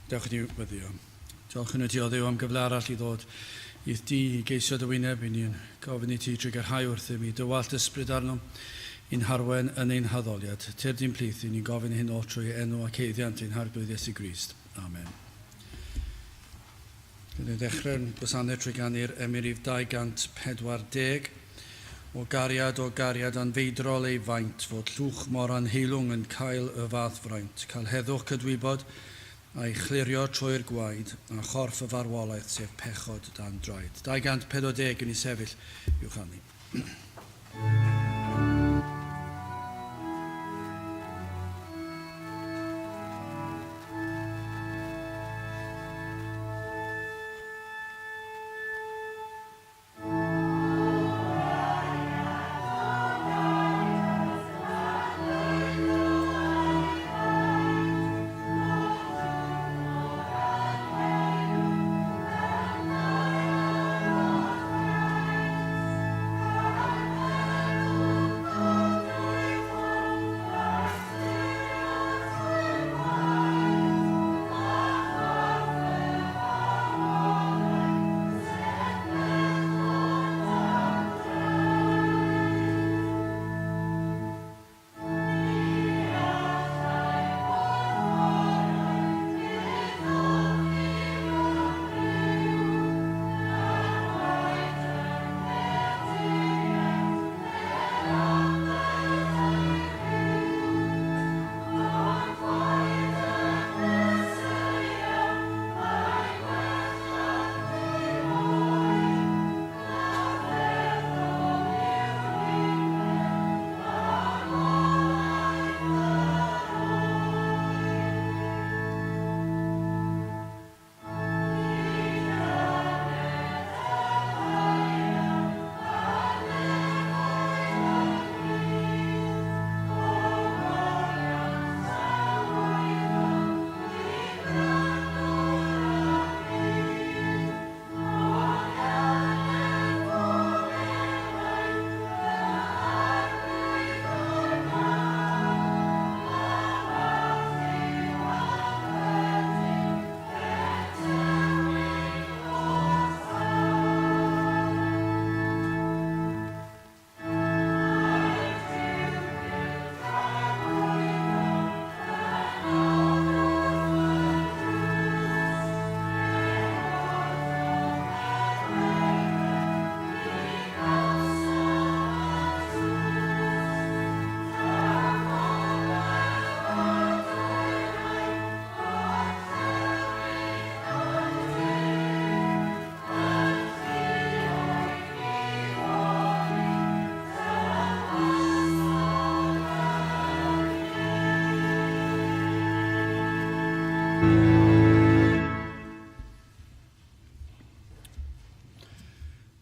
Dewch i ni weddio. Diolch yn y ti o Dduw am gyfle arall i ddod i'th di i geisio dy wyneb i ni'n gofyn i ti trugarhau wrthym i dywallt ysbryd arnom i'n harwen yn ein haddoliad. Tyrd i'n plith i ni'n gofyn hyn oll trwy enw ac haeddiant ein Harglwydd Iesu Grist. Amen. Gawn ni ddechrau'n gwasanaeth trwy ganu'r emyn rif 240. O gariad, o gariad anfeidrol ei faint, fod llwch mor anheilwng yn cael y fath fraint, cael heddwch cydwybod, a'i chlirio trwy'r gwaed, a chorff y farwolaeth, sef pechod dan draed. 240 yn ei sefyll i'w chanu.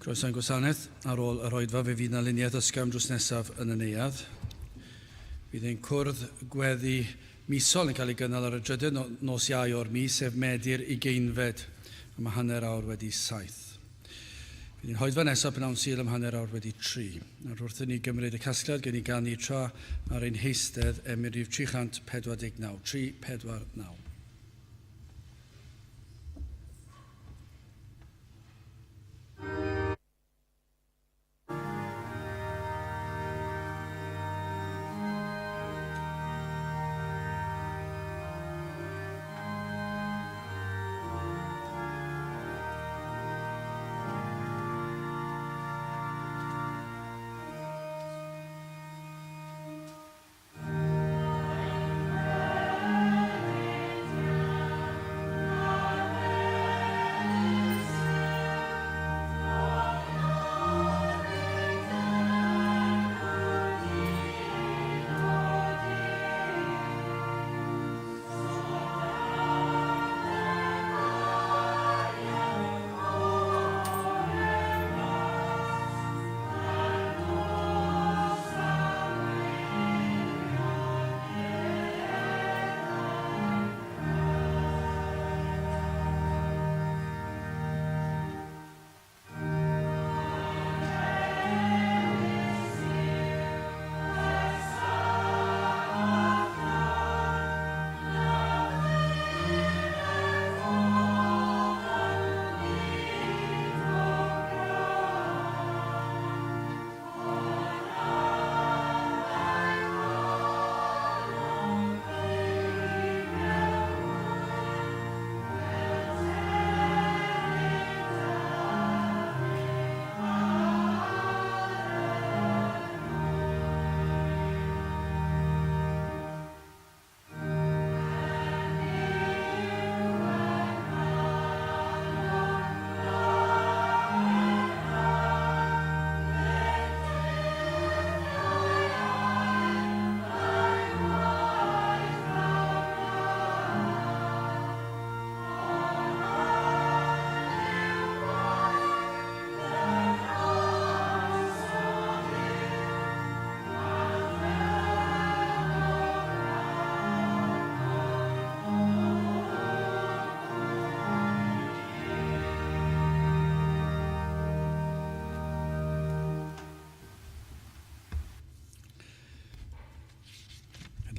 Croeso i'n gwasanaeth. Ar ôl yr oedfa fe fydd 'na luniaeth ysgafn drws nesaf yn y neuadd. Bydd ein cwrdd gweddi misol yn cael ei gynnal ar y drydydd nos Iau o'r mis, sef Medi'r ugeinfed, am hanner awr wedi saith. Bydd ein hoedfa nesaf pnawn Sul am hanner awr wedi tri. Nawr wrth i ni gymryd y casgliad, gen i ganu tra ar ein heistedd emyn rhif 349. 349.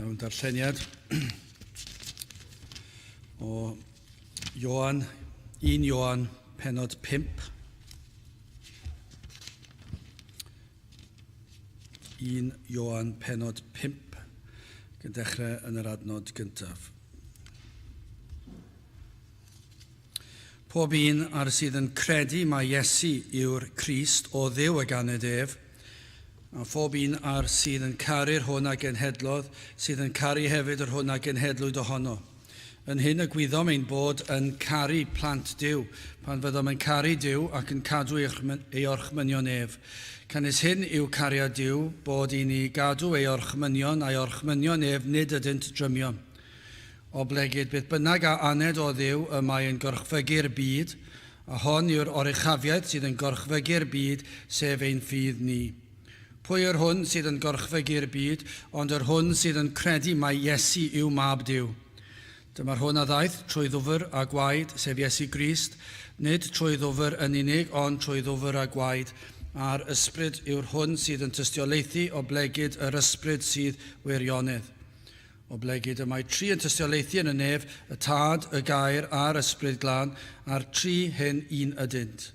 Mewn darlleniad o Ioan, 1 Ioan, penod 5. 1 Ioan, penod 5, ac yn dechrau yn yr adnod gyntaf. Pob un ar sydd yn credu mai Iesu yw'r Crist o Dduw y ganed ef, a phob un ar sydd yn caru'r hwn a genhedlodd, sydd yn caru hefyd yr hwn a genhedlwyd ohono. Yn hyn y gwyddom ein bod yn caru plant Duw, pan fyddom yn caru Duw ac yn cadw ei orchmynion ef. Canys hyn yw cariad Duw, bod i ni gadw ei orchmynion, a'i orchmynion ef nid ydynt drymion. Oblegid beth bynnag a aned o Dduw y mae yn gorchfygu'r byd, a hon yw'r oruchafiaeth sydd yn gorchfygu'r byd, sef ein ffydd ni. Pwy yw'r hwn sydd yn gorchfygu'r byd, ond yr hwn sydd yn credu mai Iesu yw Mab Duw? Dyma'r hwn a ddaeth trwy ddwfr a gwaed, sef Iesu Grist, nid trwy ddwfr yn unig, ond trwy ddwfr a gwaed, a'r Ysbryd yw'r hwn sydd yn tystiolaethu, oblegid yr Ysbryd sydd wirionedd. Oblegid y mae tri yn tystiolaethu yn y nef, y Tad, y Gair, a'r Ysbryd Glân, a'r tri hyn un ydynt.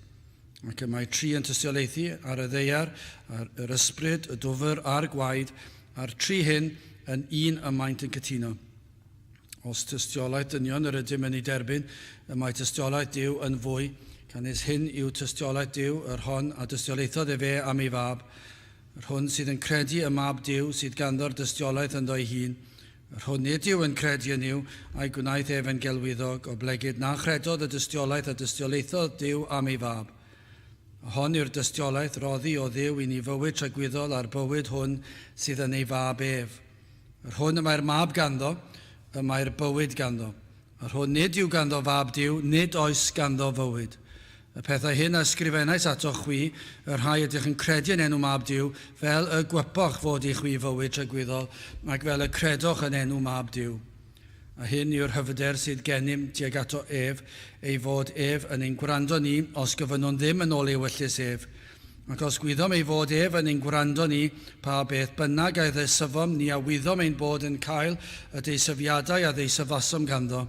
Ac y mae tri yn tystiolaethu ar y ddaear, ar yr Ysbryd, y dwfr, a'r gwaed, a'r tri hyn yn un y maent yn cytuno. Os tystiolaeth dynion yr ydym yn ei derbyn, y mae tystiolaeth Duw yn fwy, canys hyn yw tystiolaeth Duw, yr hon a dystiolaethodd efe am ei fab. Yr hwn sydd yn credu ym Mab Duw sydd ganddo'r dystiolaeth ynddo ei hun. Yr hwn nid yw yn credu yn Nuw, a'i gwnaeth ef yn gelwyddog, oblegid na chredodd y dystiolaeth a dystiolaethodd Duw am ei Fab. A hon yw'r dystiolaeth roddi o Dduw i ni fywyd tragwyddol a'r bywyd hwn sydd yn ei Fab ef. Yr hwn y mae'r Mab ganddo, y mae'r bywyd ganddo. Yr hwn nid yw ganddo Fab Duw, nid oes ganddo fywyd. Y pethau hyn a ysgrifennais atoch chwi, y rhai ydych yn credu yn enw Mab Duw, fel y gwypoch fod i chwi fywyd tragwyddol, ac fel y credoch yn enw Mab Duw. A hyn yw'r hyfder sydd gennym tuag ato ef, ei fod ef yn ein gwrando ni, os gofynnwn ddim yn ôl ei ewyllys ef. Ac os gwyddom ei fod ef yn ein gwrando ni, pa beth bynnag a ddeisyfom, ni a wyddom ein bod yn cael y deisyfiadau a ddeisyfasom ganddo.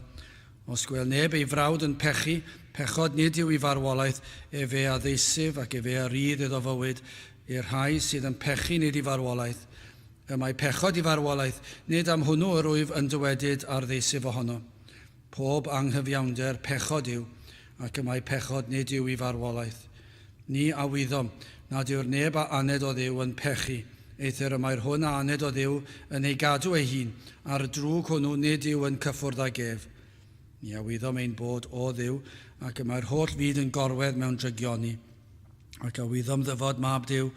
Os gwêl neb ei frawd yn pechu, pechod nid yw i farwolaeth, efe a ddeisyf ac efe a rydd iddo fywyd, i'r rhai sydd yn pechu nid i farwolaeth. Y mae pechod i farwolaeth, nid am hwnnw yr wyf yn dywedyd ar ddeisyf ohono. Pob anghyfiawnder pechod yw, ac y mae pechod nid yw i farwolaeth. Ni a wyddom nad yw'r neb a aned o Dduw yn pechu, eithr y mae'r hwn a aned o Dduw yn ei gadw ei hun, a'r drwg hwnnw nid yw yn cyffwrdd ag ef. Ni a wyddom ein bod o Dduw, ac y mae'r holl fyd yn gorwedd mewn drygioni. Ac a wyddom ddyfod Mab Duw,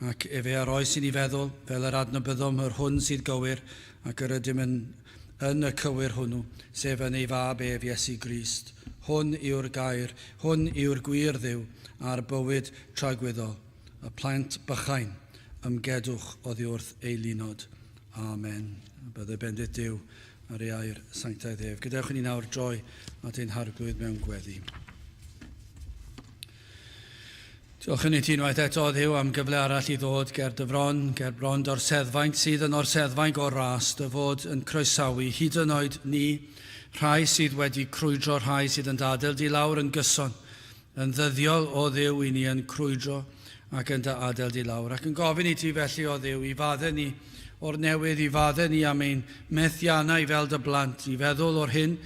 ac efe a roes i ni feddwl, fel yr adnabyddom yr hwn sydd gywir, ac yr ydym yn, yn y cywir hwnnw, sef yn ei Fab ef, Iesu Grist. Hwn yw'r gair, hwn yw'r gwir Dduw, a'r bywyd tragwyddol. Y plant bychain, ymgedwch oddi wrth ei linod. Amen. Bydde bendith Duw ar ei air sanctaidd ef. Gadewch i ni nawr droi at ein Harglwydd mewn gweddi. Diolch yn i ti unwaith eto, Dduw, am gyfle arall i ddod ger dy fron, ger bron dy orseddfainc sydd yn orseddfainc o'r ras, dy fod yn croesawu hyd yn oed ni, rhai sydd wedi crwydro, rhai sydd yn dy adael di lawr yn gyson, yn ddyddiol, o Dduw, i ni yn crwydro ac yn dy adael di lawr. Ac yn gofyn i ti felly, o Dduw, i faddau ni o'r newydd, i faddau ni am ein methiannau fel dy blant, i feddwl o'r hyn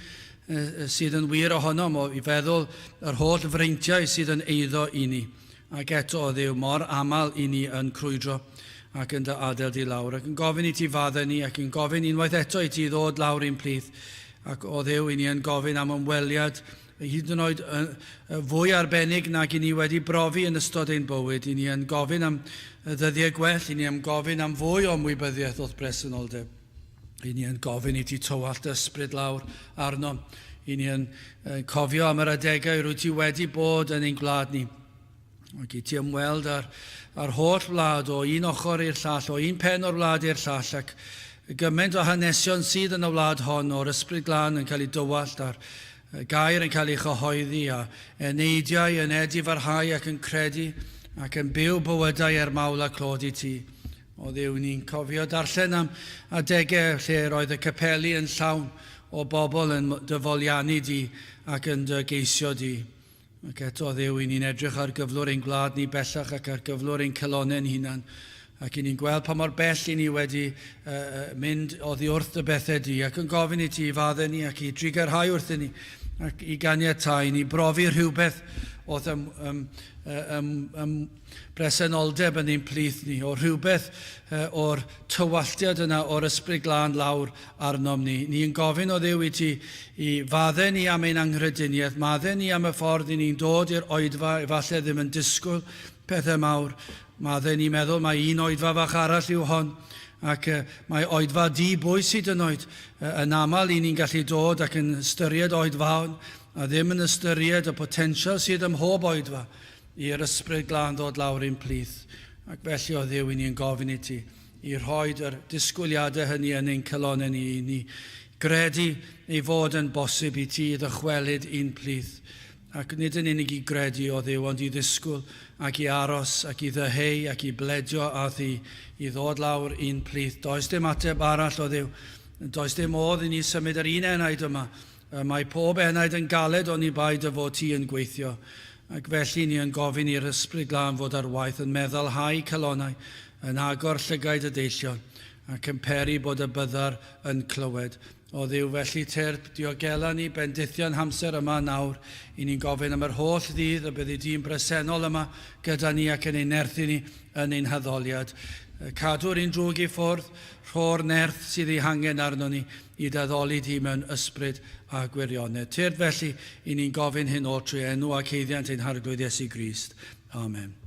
sydd yn wir ohonom, o, i feddwl yr holl freintiau sydd yn eiddo i ni. Ac eto, o Dduw, mor aml i ni yn crwydro ac yn dy adael di lawr, ac yn gofyn i ti faddau ni, ac yn gofyn unwaith eto i ti ddod lawr i'n plith. Ac o Dduw, i ni yn gofyn am ymweliad hyd yn oed fwy arbennig nag i ni wedi brofi yn ystod ein bywyd. I ni yn gofyn am ddyddiau gwell, i ni am gofyn am fwy o ymwybyddiaeth o'th bresenoldeb. I ni yn gofyn i ti tywallt ysbryd lawr arno. I ni yn cofio am yr adegau rwy ti wedi bod yn ein gwlad ni. Ac i ti ymweld â'r, ar holl wlad o un ochr i'r llall, o un pen o'r wlad i'r llall, ac gymaint o hanesion sydd yn y wlad hon o'r ysbryd glân yn cael ei dywallt a'r gair yn cael ei chyhoeddi a eneidiau yn edifarhau ac yn credu ac yn byw bywydau er mawl a clod i ti. O Dduw, ni'n cofio darllen am adegau lle roedd y capeli yn llawn o bobl yn dy foliannu di ac yn dy geisio di. Ac eto, Dduw, i ni'n edrych ar gyflwr ein gwlad ni bellach ac ar gyflwr ein calonnau'n hunan, ac i ni'n gweld pa mor bell i ni wedi mynd oddi wrth dy bethau di, ac yn gofyn i ti i faddau ni ac i drugarhau wrthyn ni, ac i ganiatáu i ni brofi rhywbeth o'th ym, ym, ym, ym, bresenoldeb yn ein plith ni, o rhywbeth o'r tywalltiad yna o'r Ysbryd Glân lawr arnom ni. Ni yn gofyn o Dduw i ti i faddau ni am ein anghrediniaeth, maddau ni am y ffordd i ni'n dod i'r oedfa, efallai ddim yn disgwyl pethau mawr. Maddau ni meddwl mai un oedfa fach arall yw hon, ac mae oedfa di bwys hyd yn oed. Yn aml i ni'n gallu dod ac yn ystyried oedfaon a ddim yn ystyried y potensial sydd ym mhob oedfa i'r Ysbryd Glân ddod lawr i'n plith. Ac felly, o Dduw, i ni yn gofyn i ti i rhoid yr disgwyliadau hynny yn ein calonnau ni, i ni gredu ei fod yn bosib i ti ddychwelyd i'n plith. Ac nid yn unig i gredu, o Dduw, ond i ddisgwyl ac i aros ac i ddyheu ac i bledio â thi i ddod lawr i'n plith. Does dim ateb arall, o Dduw. Does dim modd i ni symud yr un enaid yma. Mae pob enaid yn galed oni bai dy fod ti yn gweithio. Ac felly ni yn gofyn i'r Ysbryd Glân fod ar waith yn meddalhau calonnau, yn agor llygaid y deillion, ac yn peri bod y byddar yn clywed. O Dduw, felly tyrd, diogela ni, bendithia'n hamser yma nawr. I ni'n gofyn am yr holl ddydd y byddi di'n bresennol yma gyda ni ac yn ein nerthu ni yn ein haddoliad. Cadw'r un drwg i ffwrdd, rho'r nerth sydd ei hangen arnon ni i d'addoli di mewn ysbryd a gwirionedd. Tyrd felly, i ni'n gofyn hyn oll trwy enw ac haeddiant ein Harglwydd Iesu Grist. Amen.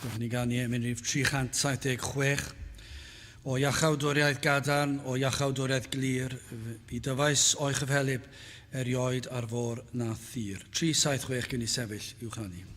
Dewch i ni ganu emyn rhif 376. O iachawdwriaeth gadarn, o iachawdwriaeth glir, fi dyfais o'i chyffelyb erioed ar fôr na thir. 376 gwn i sefyll i'w chanu.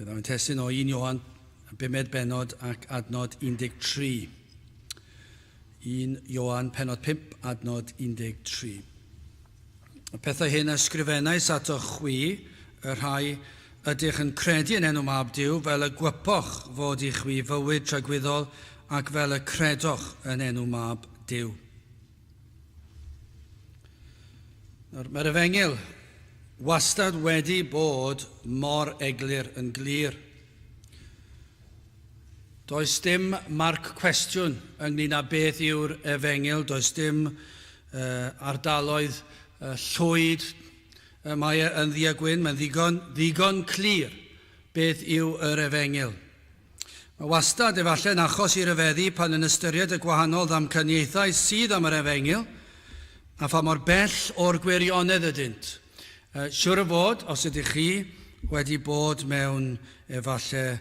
Fe ddaw ein testun o 1 Ioan, y bumed bennod ac adnod 13. 1 Ioan pennod 5 adnod 13. Y pethau hyn a ysgrifennais atoch chwi, y rhai ydych yn credu yn enw Mab Duw, fel y gwypoch fod i chwi fywyd tragwyddol ac fel y credoch yn enw Mab Duw. Nawr, mae'r efengyl wastad wedi bod mor eglur yn glir. Does dim marc cwestiwn ynglyn â beth yw'r efengyl, does dim ardaloedd llwyd. Mae e yn ddu a gwyn, mae'n ddigon, ddigon clir beth yw yr efengyl. Mae wastad, efallai, yn achos i ryfeddu pan yn ystyried y gwahanol ddamcaniaethau sydd am yr efengyl, a pha mor bell o'r gwirionedd ydynt. Siwr o fod, os ydych chi wedi bod mewn, efallai,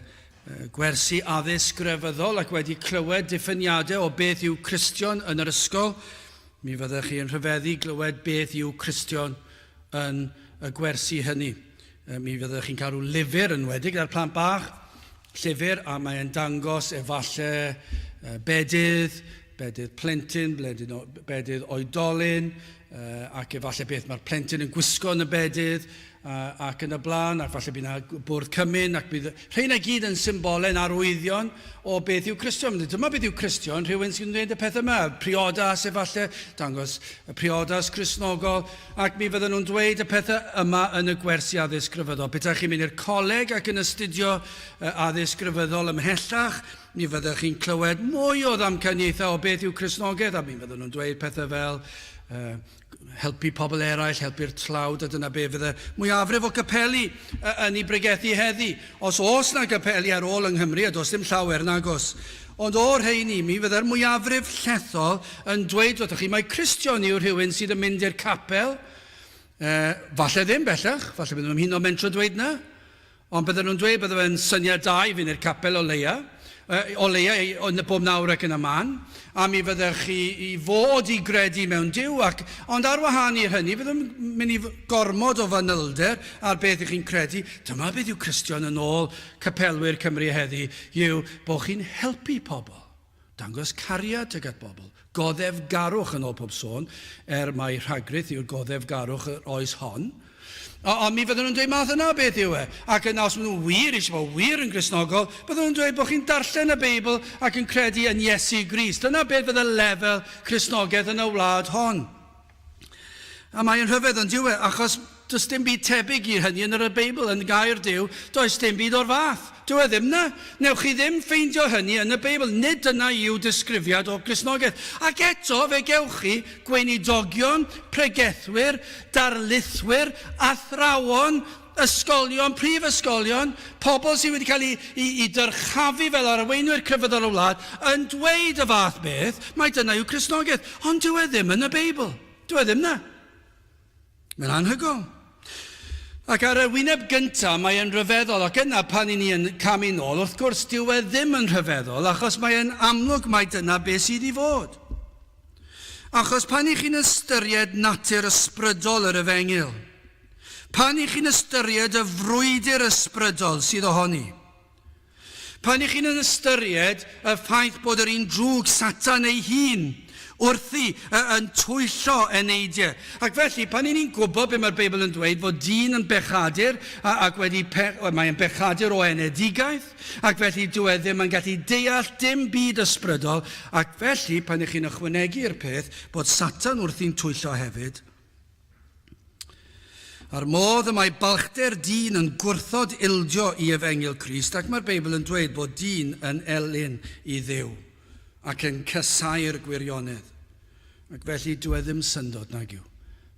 gwersi addysg grefyddol ac wedi clywed diffiniadau o beth yw Cristion yn yr ysgol, mi fyddech chi yn rhyfeddu glywed beth yw Cristion yn y gwersi hynny. Mi fyddech chi'n cael rhyw lyfr yn wedig gyda'r plant bach, llyfr, a mae'n dangos efallai bedydd, bedydd plentyn, bedydd oedolyn, ac efallai beth mae'r plentyn yn gwisgo yn y bedydd, ac yn y blaen, ac falle bydd yna bwrdd cymun, ac bydd rheina gyd yn symbolau, yn arwyddion o beth yw Cristion. Dyma beth yw Cristion, rhywun sy'n gwneud y pethau yma, priodas efallai, dangos y priodas Cristnogol, ac mi fydden nhw'n dweud y pethau yma yn y gwersi addysg grefyddol. Petai chi'n mynd i'r coleg ac yn astudio addysg grefyddol ymhellach, mi fyddech chi'n clywed mwy o ddamcaniaethau o beth yw Cristnogaeth, a mi fydden nhw'n dweud pethau fel helpu pobl eraill, helpu'r tlawd, a dyna be fydde mwyafrif o gapeli yn ei bregethu heddi. Os oes na gapeli ar ôl yng Nghymru, a does dim llawer nagos. Ond o'r rheini, mi fydde'r mwyafrif llethol yn dweud wrthych chi mai Cristion yw rhywun sydd yn mynd i'r capel. E, falle ddim bellach, falle bydden nhw'n hyn o mentro dweud na. Ond bydden nhw'n dweud bydde fe'n syniad da i fynd i'r capel o leia, o leia yn y bob nawr ac yn y man, a mi fyddech chi i fod i gredu mewn Duw, ac, ond ar wahân i hynny, byddwn yn mynd i gormod o fanylder ar beth ych chi'n credu. Dyma beth yw Cristion yn ôl capelwyr Cymru heddi, yw bod chi'n helpu pobl. Dangos cariad tuag at bobl, goddefgarwch yn ôl pob sôn, er mai rhagrith yw'r goddefgarwch yr oes hon. Ond mi fydden nhw'n dweud math yna o beth yw e. Ac yna os maen nhw wir eisiau bod wir yn Gristnogol, bydden nhw'n dweud bod chi'n darllen y Beibl ac yn credu yn Iesu Grist. Dyna beth fydde lefel Cristnogaeth yn y wlad hon. A mae'n rhyfedd yn dyw e, achos does dim byd tebyg i hynny yn yr Beibl, yn gair Duw, does dim byd o'r fath. Dyw e ddim na. Newch chi ddim ffeindio hynny yn y Beibl. Nid dyna yw disgrifiad o Gristnogaeth. Ac eto, fe gewch chi gweinidogion, pregethwyr, darlithwyr, athrawon, ysgolion, prifysgolion, pobl sydd wedi cael eu, eu, eu dyrchafu fel arweinwyr crefyddol y wlad, yn dweud y fath beth, mai dyna yw Cristnogaeth. Ond dyw e ddim yn y Beibl. Dyw e ddim na. Mae'n anhygoel. Ac ar y wyneb gyntaf, mae e'n rhyfeddol, ac yna pan i ni yn camu nôl, wrth gwrs, dyw e ddim yn rhyfeddol, achos mae e'n amlwg mai dyna beth sydd i fod. Achos pan i chi'n ystyried natur ysbrydol yr efengyl, Pan i chi'n ystyried y frwydr ysbrydol sydd ohoni, pan i chi'n ystyried y ffaith bod yr un drwg, Satan ei hun, wrthi yn twyllo eneidiau. Ac felly, pan i ni'n gwybod beth mae'r Beibl yn dweud, fod dyn yn bechadur, ac wedi pe, mae'n bechadur o enedigaeth, ac felly dyw e ddim yn gallu deall dim byd ysbrydol, ac felly, pan i chi'n ychwanegu'r peth bod Satan wrthi'n twyllo hefyd, A'r modd y mae balchder dyn yn gwrthod ildio i Efengyl Crist, ac mae'r Beibl yn dweud bod dyn yn elyn i Dduw ac yn casáu'r gwirionedd. Ac felly dyw e ddim syndod nag yw.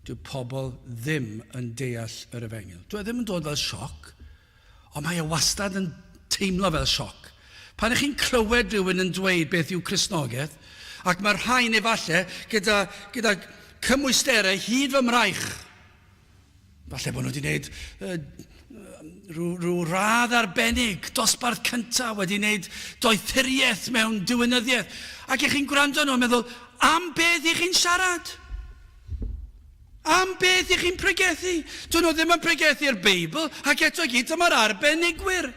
Dyw pobl ddim yn deall yr Efengyl. Dyw e ddim yn dod fel sioc, ond mae e wastad yn teimlo fel sioc. Pan ych chi'n clywed rhywun yn dweud beth yw Cristnogaeth, ac mae'r rhain efallai gyda, gyda cymwysterau hyd fy mraich, falle bod nhw wedi gwneud rhyw, rhyw radd arbennig, dosbarth cyntaf, wedi gwneud doethuriaeth mewn diwinyddiaeth, ac ych chi'n gwrando nhw yn meddwl, am beth ych chi'n siarad? Am beth ych chi'n pregethu? Dyn nhw ddim yn pregethu'r Beibl, ac eto i gyd dyma'r arbenigwyr.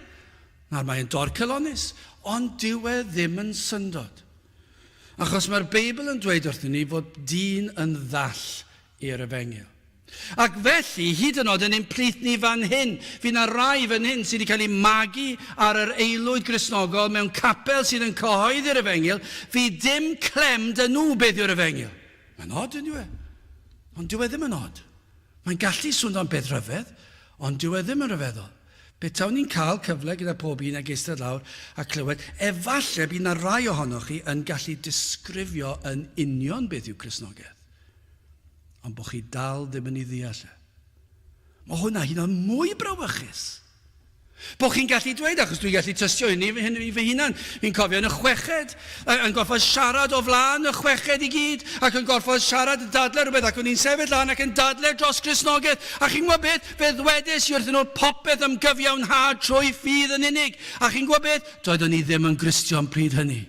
Nawr mae'n dorcalonnus, ond dyw e ddim yn syndod. Achos mae'r Beibl yn dweud wrthyn ni fod dyn yn ddall i'r efengyl. Ac felly, hyd yn oed yn ein plith ni fan hyn, fydd 'na rai fan hyn sydd wedi cael eu magu ar yr aelwyd Gristnogol mewn capel sydd yn cyhoeddi'r efengyl, fydd dim clem 'da nhw beth yw'r efengyl. Mae'n od, yn dyw e? Ond dyw e ddim yn od. Mae'n gallu swnio'n beth rhyfedd, ond dyw e ddim yn rhyfeddol. Petawn ni'n cael cyfle gyda pob un ag eistedd lawr a clywed, efallai bydd 'na rai ohonoch chi yn gallu disgrifio yn union beth yw Cristnogaeth, ond bod chi dal ddim yn ei ddeall e. Mae hwnna hyd yn oed mwy brawychus. Bod chi'n gallu dweud, achos dwi'n gallu tystio hynny hyn i fy hunan, fi'n cofio yn y chweched, yn gorfod siarad o flaen y chweched i gyd, ac yn gorfod siarad yn dadle rhywbeth, ac o'n i'n sefyll lan ac yn dadle dros Gristnogaeth, a chi'n gwybod beth, fe ddwedes i wrthyn nhw popeth am gyfiawnhad trwy ffydd yn unig, a chi'n gwybod beth, doeddwn i ddim yn Gristion pryd hynny.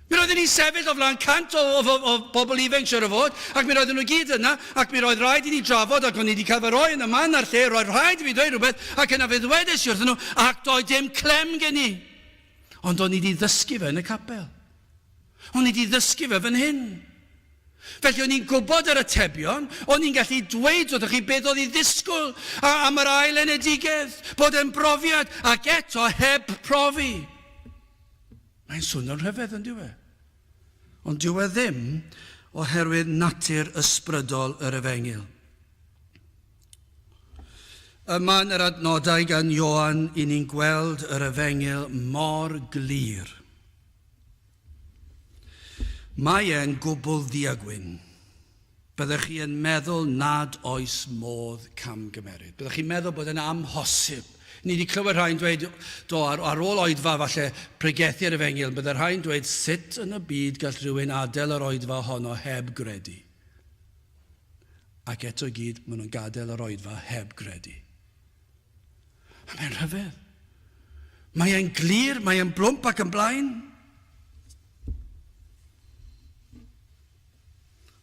Mi roeddwn i'n sefyll o flaen 100 o bobl ifanc, siŵr o fod, ac mi roedden nhw gyd yna, ac mi roedd rhaid i ni drafod, ac o'n i wedi cael fy rhoi yn y man a'r lle, roedd rhaid i fi ddweud rhywbeth, ac yna fe ddwedes i wrthyn nhw, ac doedd dim clem gen i. Ond o'n i wedi ddysgu fe yn y capel. O'n i wedi ddysgu fe fan hyn. Felly o'n i'n gwybod yr atebion, o'n i'n gallu dweud wrthych chi beth oedd i ddisgwyl am yr ail enedigedd, bod e'n brofiad, ac eto heb profi. Mae'n swnio'n rhyfedd, yn dyw e? Ond dyw e ddim oherwydd natur ysbrydol yr efengyl. Yma yn yr adnodau gan Ioan, i ni'n gweld yr efengyl mor glir. Mae e'n gwbl ddiagwyn. Byddech chi yn meddwl nad oes modd camgymeryd. Byddech chi'n meddwl bod e'n amhosib. Ni wedi clywed rhai'n dweud, do, ar, ar ôl oedfa falle pregethu ar efengyl, bydde rhai'n dweud sut yn y byd gall rhywun adael yr oedfa honno heb gredu. Ac eto i gyd, maen nhw'n gadael yr oedfa heb gredu. A mae'n rhyfedd. Mae e'n glir, mae e'n blwmp ac yn blaen.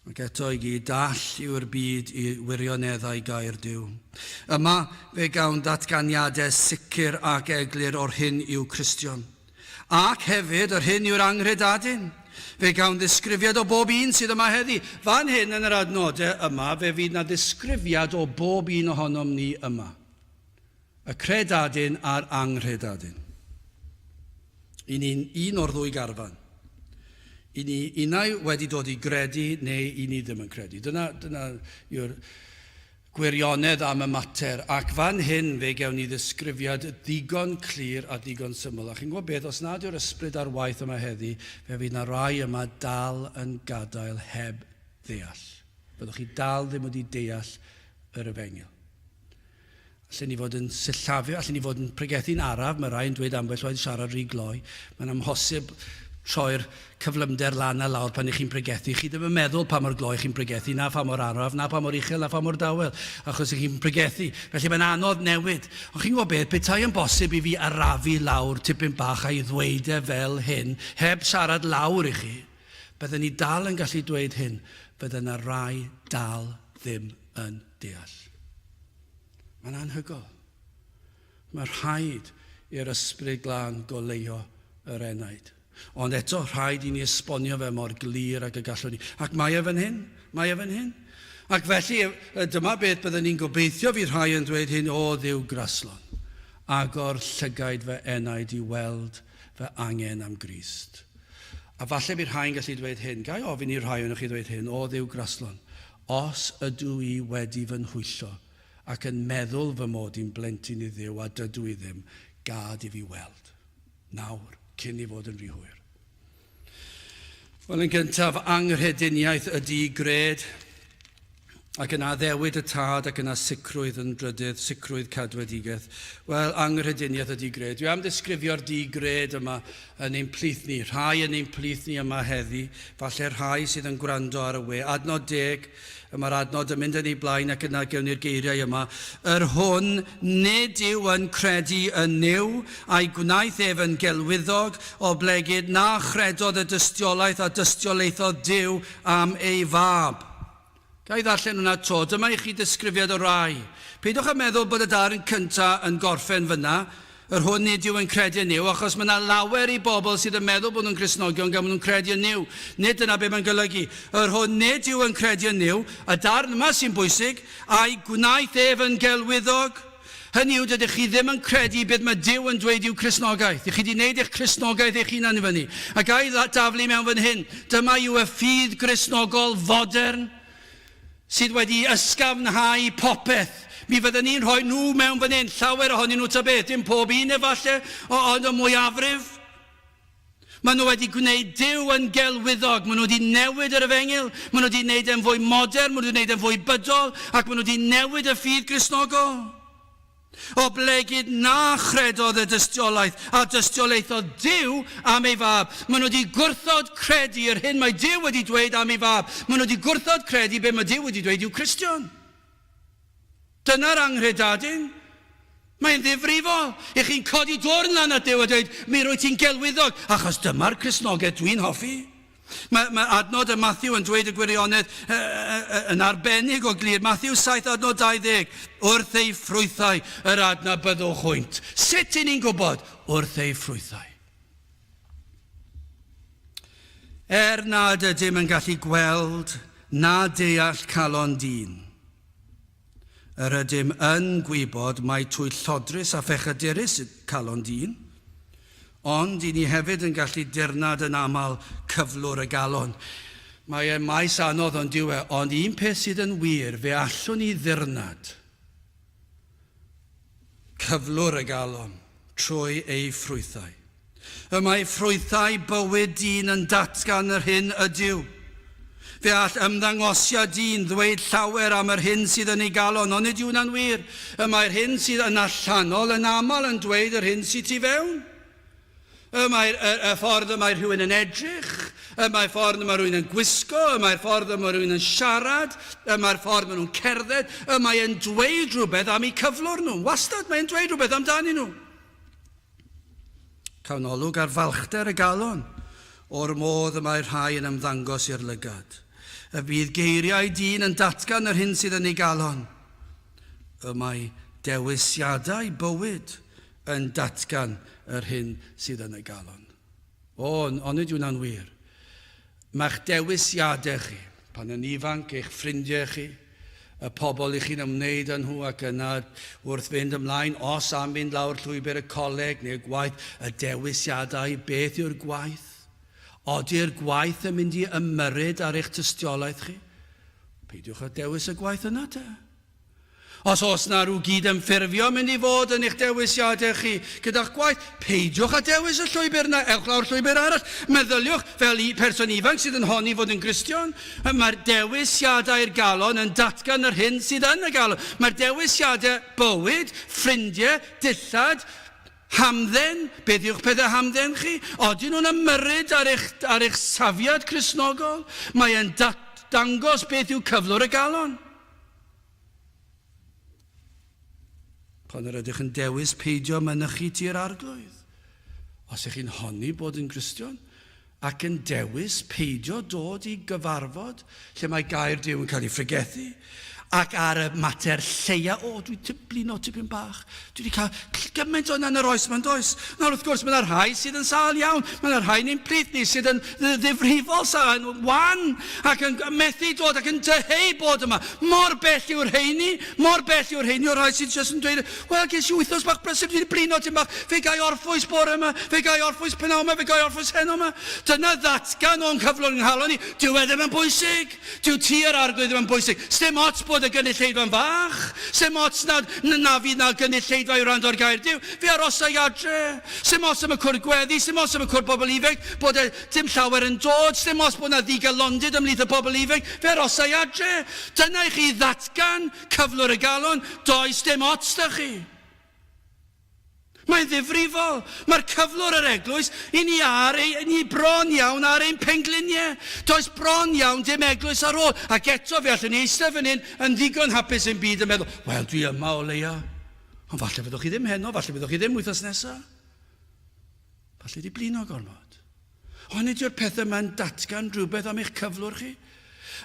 Ac eto i gyd, dall yw'r byd i wirioneddau gair Duw. Yma fe gawn ddatganiadau sicr ac eglur o'r hyn yw Cristion. Ac hefyd yr hyn yw'r anghredadun. Fe gawn ddisgrifiad o bob un sydd yma heddi. Fan hyn yn yr adnodau yma fe fydd na ddisgrifiad o bob un ohonom ni yma. Y credadun a'r anghredadun. I ni'n un o'r ddwy garfan. I ni unai wedi dod i gredu neu i ni ddim yn credu. Dyna, dyna yw'r gwirionedd am y mater. Ac fan hyn fe gewn ni ddisgrifiad ddigon clir a digon syml. A chi'n gwybod beth, os nad yw'r ysbryd ar waith yma heddi, fe fydd na rai yma dal yn gadael heb ddeall. Byddwch chi dal ddim wedi deall yr efengyl. Allen ni fod yn sillafu, allen ni fod yn pregethu'n araf, mae rhai yn dweud ambell waith siarad rhy gloi. Mae'n amhosib troi'r cyflymder lan a lawr pan ych chi'n pregethu. Chi ddim yn meddwl pa mor gloi chi'n pregethu, na pha mor araf, na pha mor uchel, na pha mor dawel, achos ych chi'n pregethu. Felly mae'n anodd newid. Ond chi'n gwybod beth, petai yn bosib i fi arafu lawr tipyn bach a'i ddweud e fel hyn, heb siarad lawr i chi, bydden ni dal yn gallu dweud hyn, bydde yna rai dal ddim yn deall. Mae'n anhygoel. Mae rhaid i'r Ysbryd Glân goleuo yr enaid. Ond eto, rhaid i ni esbonio fe mor glir ag y gallwn ni. Ac mae e fan hyn. Mae e fan hyn. Ac felly, dyma beth byddwn ni'n gobeithio fydd rhai yn dweud hyn, o Dduw graslon, agor llygaid fy enaid i weld fy angen am Grist. A falle bydd rhai'n gallu dweud hyn. Ga i ofyn i rhai ohonoch chi ddweud hyn, o Dduw graslon, Os ydw i wedi fy nhwyllo ac yn meddwl fy mod i'n blentyn i Dduw a dydw i ddim, gad i fi weld. Nawr, cyn i fod yn rhy hwyr. Wel, yn gyntaf, anghrediniaeth ydy gred, ac yna addewid y tad ac yna sicrwydd yn drydydd, sicrwydd cadwedigaeth. Wel, anghrediniaeth ydy gred. Dwi am ddisgrifio'r di-gred yma yn ein plith ni, rhai yn ein plith ni yma heddi, falle rhai sydd yn gwrando ar y we. Adnod deg, y mae'r adnod yn mynd yn ei blaen ac yna gewn ni'r geiriau yma. Yr hwn nid yw yn credu yn Nuw, a'i gwnaeth ef yn gelwyddog, oblegid na chredodd y dystiolaeth a dystiolaethodd Duw am ei fab. Ga i ddarllen hwnna 'to? Dyma i chi ddisgrifiad o rai. Peidiwch â meddwl bod y darn cynta yn gorffen fyna. Yr hwn nid yw yn credu yn Nuw, achos mae yna lawer i bobl sydd yn meddwl bod nhw'n Gristnogion gan bod nhw'n credu yn Nuw. Nid dyna be mae'n golygu. Yr hwn nid yw yn credu yn Nuw, y darn yma sy'n bwysig, a'i gwnaeth ef yn gelwyddog. Hynny yw, dydych chi ddim yn credu beth mae Duw yn dweud yw Cristnogaeth. Ych chi wedi gwneud eich Cristnogaeth eich hunan i fyny. A ga i daflu mewn fan hyn, dyma yw y ffydd Gristnogol fodern sydd wedi ysgafnhau popeth. Mi fydden ni'n rhoi nhw mewn fan hyn, llawer ohonyn nhw ta beth, dim pob un efallai, ond y mwyafrif. Maen nhw wedi gwneud Duw yn gelwyddog, maen nhw wedi newid yr efengyl, maen nhw wedi gwneud e'n fwy modern, maen nhw wedi gwneud e'n fwy bydol, ac maen nhw wedi newid y ffydd Gristnogol. Oblegid na chredodd y dystiolaeth a dystiolaethodd Duw am ei Fab. Maen nhw wedi gwrthod credu yr hyn mae Duw wedi dweud am ei Fab. Maen nhw wedi gwrthod credu be mae Duw wedi dweud yw Cristion. Dyna'r anghredadun. Mae'n ddifrifol. I chi'n codi dwrn lan at Duw a dweud, mi rwyt ti'n gelwyddog, achos dyma'r Cristnogaeth dwi'n hoffi. Mae, mae adnod y Matthew yn dweud y gwirionedd yn arbennig o glir. Matthew 7 adnod 20. Wrth ei ffrwythau yr adnabyddwch hwynt. Sut i ni'n gwybod? Wrth ei ffrwythau. Er nad ydym yn gallu gweld na deall calon dyn, yr ydym yn gwybod mai twyllodrus a phechadurus yw calon dyn, ond i ni hefyd yn gallu dirnad yn aml cyflwr y galon. Mae e'n maes anodd ond dyw e, ond un peth sydd yn wir, fe allwn ni ddirnad cyflwr y galon trwy ei ffrwythau. Y mae ffrwythau bywyd dyn yn datgan yr hyn ydyw. Fe all ymddangosiad dyn ddweud llawer am yr hyn sydd yn ei galon, ond nid yw hwnna'n wir. Y mae'r hyn sydd yn allanol yn aml yn dweud yr hyn sydd tu fewn. Y mae'r y, y ffordd y mae rhywun yn edrych, y mae'r ffordd y mae rhywun yn gwisgo, y mae'r ffordd y mae rhywun yn siarad, y mae'r ffordd maen nhw'n cerdded, y mae'n dweud rhywbeth am eu cyflwr nhw. Wastad mae'n dweud rhywbeth amdanyn nhw. Cawn olwg ar falchder y galon o'r modd y mae rhai yn ymddangos i'r lygad. Y bydd geiriau dyn yn datgan yr hyn sydd yn ei galon. Y mae dewisiadau bywyd yn datgan yr hyn sydd yn y galon. O, onid yw hwnna'n wir? Mae'ch dewisiadau chi, pan yn ifanc, eich ffrindiau chi, y pobl i chi'n ymwneud â nhw ac yna wrth fynd ymlaen, os am fynd lawr llwybr y coleg neu'r gwaith, y dewisiadau, beth yw'r gwaith? Ody'r gwaith yn mynd i ymyrryd ar eich tystiolaeth chi? Peidiwch â dewis y gwaith yna te. Os oes 'na rhyw gyd-ymffurfio yn mynd i fod yn eich dewisiadau chi gyda'ch gwaith, peidiwch â dewis y llwybr yna, ewch lawr llwybr arall. Meddyliwch, fel person ifanc sydd yn honni fod yn Gristion, mae'r dewisiadau'r galon yn datgan yr hyn sydd yn y galon. Mae'r dewisiadau bywyd, ffrindiau, dillad, hamdden, beth yw'ch pethau hamdden chi? Odyn nhw'n ymyrryd ar eich, ar eich safiad Cristnogol? Mae e'n dangos beth yw cyflwr y galon. Pan yr ydych yn dewis peidio mynychu tŷ'r Arglwydd, os ych chi'n honni bod yn Gristion, ac yn dewis peidio dod i gyfarfod lle mae gair Duw yn cael ei phregethu, ac ar y mater lleia, o, dwi blino tipyn bach, dwi wedi cael gymaint o yna yn yr oes ma'n does. Nawr wrth gwrs mae yna rhai sydd yn sâl iawn, mae yna rhai yn ein plith ni sydd yn ddifrifol sâl, yn wan ac yn methu dod ac yn dyheu bod yma. Mor bell yw'r rheini, mor bell yw'r rheini o'r rhai sydd jyst yn dweud, wel ges i wythnos bach brysur, dwi wedi blino tipyn bach, fe gai orffwys bore yma, fe gai orffwys p'nawn yma, fe gai orffwys heno yma. Dyna ddatgan o'n cyflwr yng nghalon ni, dyw e ddim yn bwysig. Dyw tŷ yr Arglwydd ddim yn bwysig. Sdim ots bod y gynulleidfa'n fach. Sdim ots na, na fydd 'na gynulleidfa i wrando ar gair Duw. Fe arosa i adre. Sdim ots am y cwrdd gweddi. Sdim ots am y cwrdd bobl ifanc, bod e dim llawer yn dod. Sdim ots bod 'na ddigalondid ymhlith y bobl ifanc. Fe arosa i adre. Dyna i chi ddatgan cyflwr y galon. Does dim ots 'da chi. Mae'n ddifrifol. Mae'r cyflwr yr eglwys i ni ar ei, ni bron iawn ar ein pengliniau. Does bron iawn dim eglwys ar ôl. Ac eto fe allwn ni eistedd fan hyn yn ddigon hapus ein byd yn meddwl, wel dwi yma o leia. Ond falle fyddwch chi ddim heno, falle fyddwch chi ddim wythnos nesaf. Falle di blino gormod. Ond nid yw'r pethau yma'n datgan rhywbeth am eich cyflwr chi?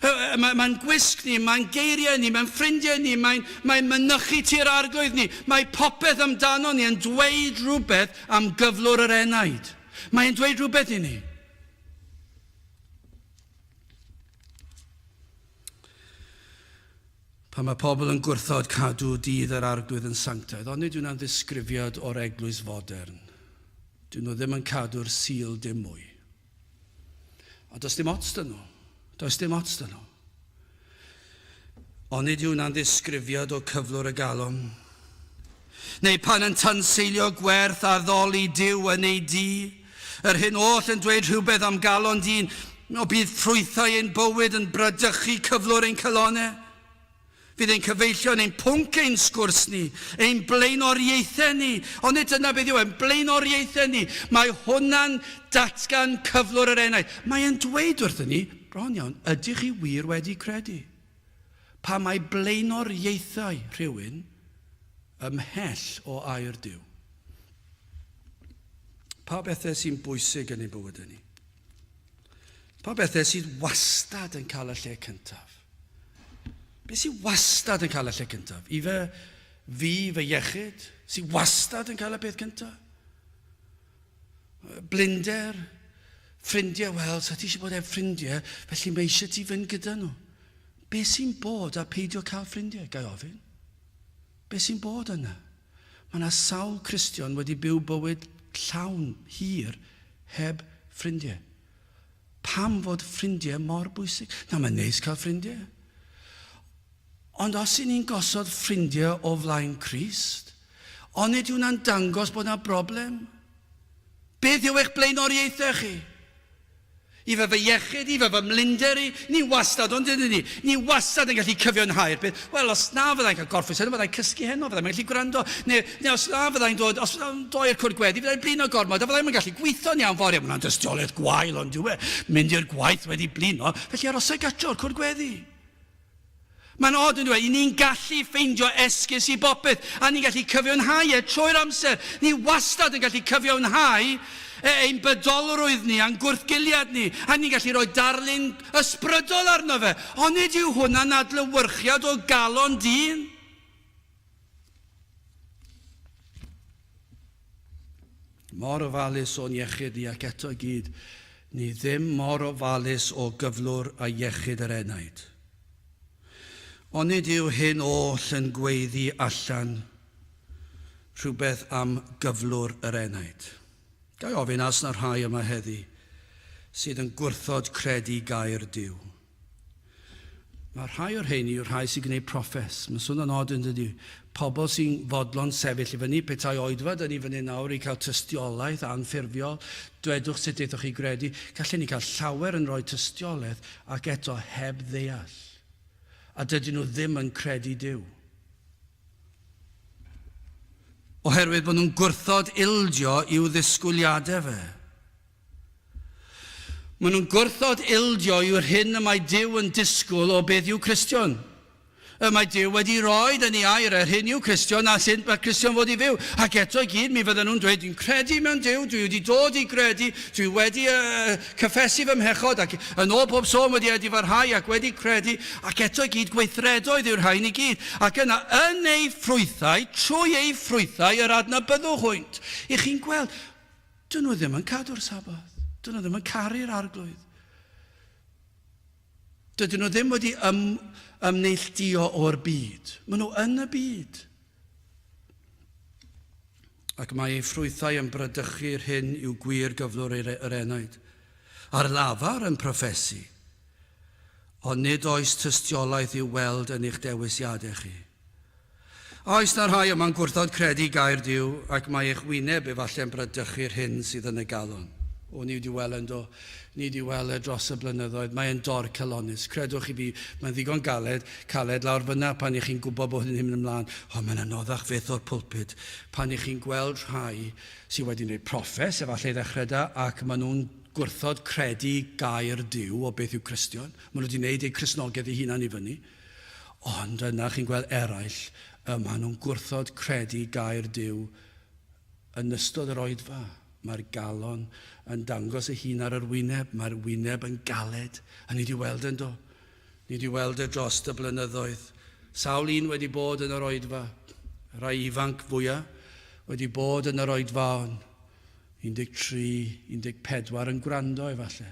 Mae'n mae gwisg ni, mae'n geiriau ni, mae'n ffrindiau ni, mae'n mae mynychu tu'r arglwydd ni. Mae popeth amdano ni yn dweud rhywbeth am gyflwr yr enaid. Mae'n dweud rhywbeth i ni. Pan mae pobl yn gwrthod cadw dydd yr arglwydd yn sanctaidd, ond nid yw'n ddisgrifiad o'r eglwys fodern. Dyn nhw ddim yn cadw'r Sul dim mwy. A does dim ots dyn nhw. Does dim ots dyn nhw. Ond nid yw'n ddisgrifiad o cyflwr y galon. Neu pan yn tanseilio gwerth addoli Duw yn ei dŷ, yr hyn oll yn dweud rhywbeth am galon dyn, o bydd ffrwythau ein bywyd yn bradychu cyflwr ein calonau. Fydd ein cyfeillion, ein pwnc ein sgwrs ni, ein blaenoriaethau ni, ond nid dyna beth yw ein blaenoriaethau ni. Mae hwnna'n datgan cyflwr yr enaid. Mae e'n dweud wrthyn ni, bron iawn, ydych chi wir wedi credu? Pa mae blaenoriaethau rhywun ymhell o air Duw? Pa bethau sy'n bwysig yn ein bywydau ni? Pa bethau sydd wastad yn cael y lle cyntaf? Beth sydd wastad yn cael y lle cyntaf? I fe, fi, fy iechyd, sydd wastad yn cael y peth cyntaf? Blinder, ffrindiau, wel, sa ti eisiau bod heb ffrindiau, felly mae eisiau ti fynd gyda nhw. Be sy'n bod a peidio cael ffrindiau, gai ofyn? Be sy'n bod yna? Mae yna sawl Cristion wedi byw bywyd llawn, hir, heb ffrindiau. Pam fod ffrindiau mor bwysig? Na, mae'n neis cael ffrindiau. Ond os y'n ni'n gosod ffrindiau o flaen Crist, onid yw hwnna'n dangos bod yna broblem? Beth yw eich blaenoriaethau chi? I fy fy iechyd i, fy fy mlinder i, ni wastad, ond ydyn ni? Ni wastad yn gallu cyfiawnhau'r peth. Wel, os na fyddai'n cael gorffwys heno, fyddai'n cysgu heno, fyddai'n gallu gwrando. Neu, neu os na fyddai'n dod, os fyddai'n dod i'r cwrdd gweddi, fyddai'n blino gormod, a fyddai'n gallu gweithio'n iawn fory. Mae hwnna'n dystiolaeth gwael, ond yw e? Mynd i'r gwaith wedi blino, felly arosai gartre o'r cwrdd gweddi. Mae'n od yn dweud, ni'n gallu ffeindio esgus i bopeth, a ni'n gallu cyfiawnhau e trwy'r amser. Ni wastad yn gallu cyfiawnhau e, ein bydolrwydd ni a'n gwrthgiliad ni, a ni'n gallu rhoi darlun ysbrydol arno fe. Ond nid yw hwnna'n adlewyrchiad o galon dyn. Mor ofalus o'n iechyd ni ac eto i gyd, ni ddim mor ofalus o gyflwr a iechyd yr enaid. Onid yw hyn oll yn gweiddi allan rhywbeth am gyflwr yr enaid? Ga i ofyn as na rhai yma heddi sydd yn gwrthod credu gair Duw? Mae rhai o'r rheini yw'r rhai sy'n gwneud proffes. Mae'n swnio'n od yn dydy? Pobl sy'n fodlon sefyll i fyny, petai oedfa dyn ni fyny nawr i cael tystiolaeth anffurfiol, dwedwch sut aethoch chi gredu. Gallen ni cael llawer yn rhoi tystiolaeth ac eto heb ddeall. A dydyn nhw ddim yn credu Duw. Oherwydd bod nhw'n gwrthod ildio i'w ddisgwyliadau fe. Maen nhw'n gwrthod ildio i'r hyn y mae Duw yn disgwyl o beth yw Cristion. Y mae Duw wedi rhoi yn ei air yr hyn yw Cristion a sut mae Cristion fod i fyw. Ac eto i gyd, mi fydden nhw'n dweud, dwi'n credu mewn Duw, dwi wedi dod i gredu, dwi wedi uh, cyffesu fy mhechod ac yn ôl pob sôn wedi edifarhau ac wedi credu, ac eto i gyd gweithredoedd yw'r rhain i gyd. Ac yna, yn ei ffrwythau, trwy ei ffrwythau yr adnabyddwch hwynt. I chi'n gweld, Dyn nhw ddim yn cadw'r Saboth. Dyn nhw ddim yn caru'r Arglwydd. Dydyn nhw ddim wedi ym, ymneilltuo o'r byd. Maen nhw yn y byd. Ac mae ei ffrwythau yn bradychu'r hyn yw gwir gyflwr yr enaid. Ar lafar yn proffesu. Ond nid oes tystiolaeth i'w weld yn eich dewisiadau chi. A oes 'na rhai yma'n gwrthod credu gair Duw ac mae eich wyneb efallai'n bradychu'r hyn sydd yn y galon? O, ni wedi weld e'n do. Ni wedi weld e dros y blynyddoedd. Mae e'n dorcalonnus. Credwch chi fi, mae'n ddigon galed, caled lawr fyna pan i chi'n gwybod bod hyn yn mynd ymlaen. Ond mae'n anoddach fyth o'r pulpud pan i chi'n gweld rhai sydd wedi gwneud proffes, efallai i ddechrau da, ac maen nhw'n gwrthod credu gair Duw o beth yw Cristion. Maen nhw wedi gwneud eu Cristnogaeth eu hunain i fyny. Ond yna chi'n gweld eraill, y maen nhw'n gwrthod credu gair Duw yn ystod yr oedfa. Mae'r galon yn dangos ei hun ar yr wyneb, mae'r wyneb yn galed, a ni wedi weld yn do. Ni wedi weld e dros y blynyddoedd. Sawl un wedi bod yn yr oedfa, rhai ifanc fwyaf, wedi bod yn yr oedfaon, 13, 14 yn gwrando efallai.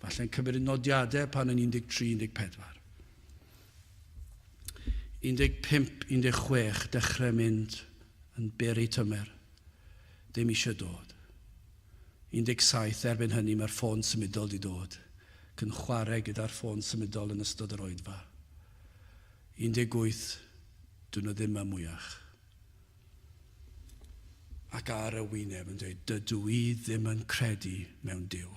Falle'n cymryd nodiadau pan yn 13, 14. 15, 16 dechrau mynd yn byr eu tymer. Ddim eisiau dod. 17 erbyn hynny mae'r ffôn symudol di dod ac yn chwarae gyda'r ffôn symudol yn ystod yr oedfa. 18 dyn nhw ddim yma mwyach. Ac ar y wyneb yn dweud, dydw i ddim yn credu mewn Duw.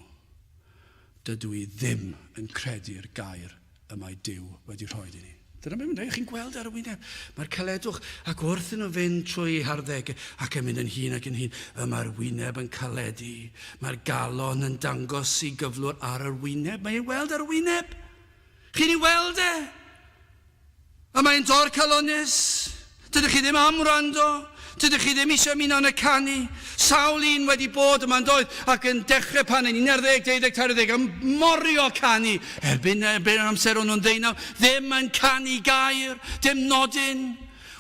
Dydw i ddim yn credu'r gair y mae Duw wedi rhoi i ni. Dyna beth mae'n dweud, chi'n gweld ar y wyneb. Mae'r caledwch, ac wrth nhw fynd trwy eu harddegau ac yn mynd yn hŷn ac yn hŷn, y mae'r wyneb yn caledu. Mae'r galon yn dangos i gyflwr ar yr wyneb. Mae'n ei weld ar y wyneb. Chi'n ei weld e? A mae'n dorcalonnus. Dydych chi ddim am wrando. Dydych chi ddim eisiau ymuno yn y canu. Sawl un wedi bod yma yn doedd ac yn dechrau pan yn 11, 12, 13 yn morio canu. Erbyn, erbyn yr amser o'n nhw'n ddeunaw, ddim yn canu gair, dim nodyn.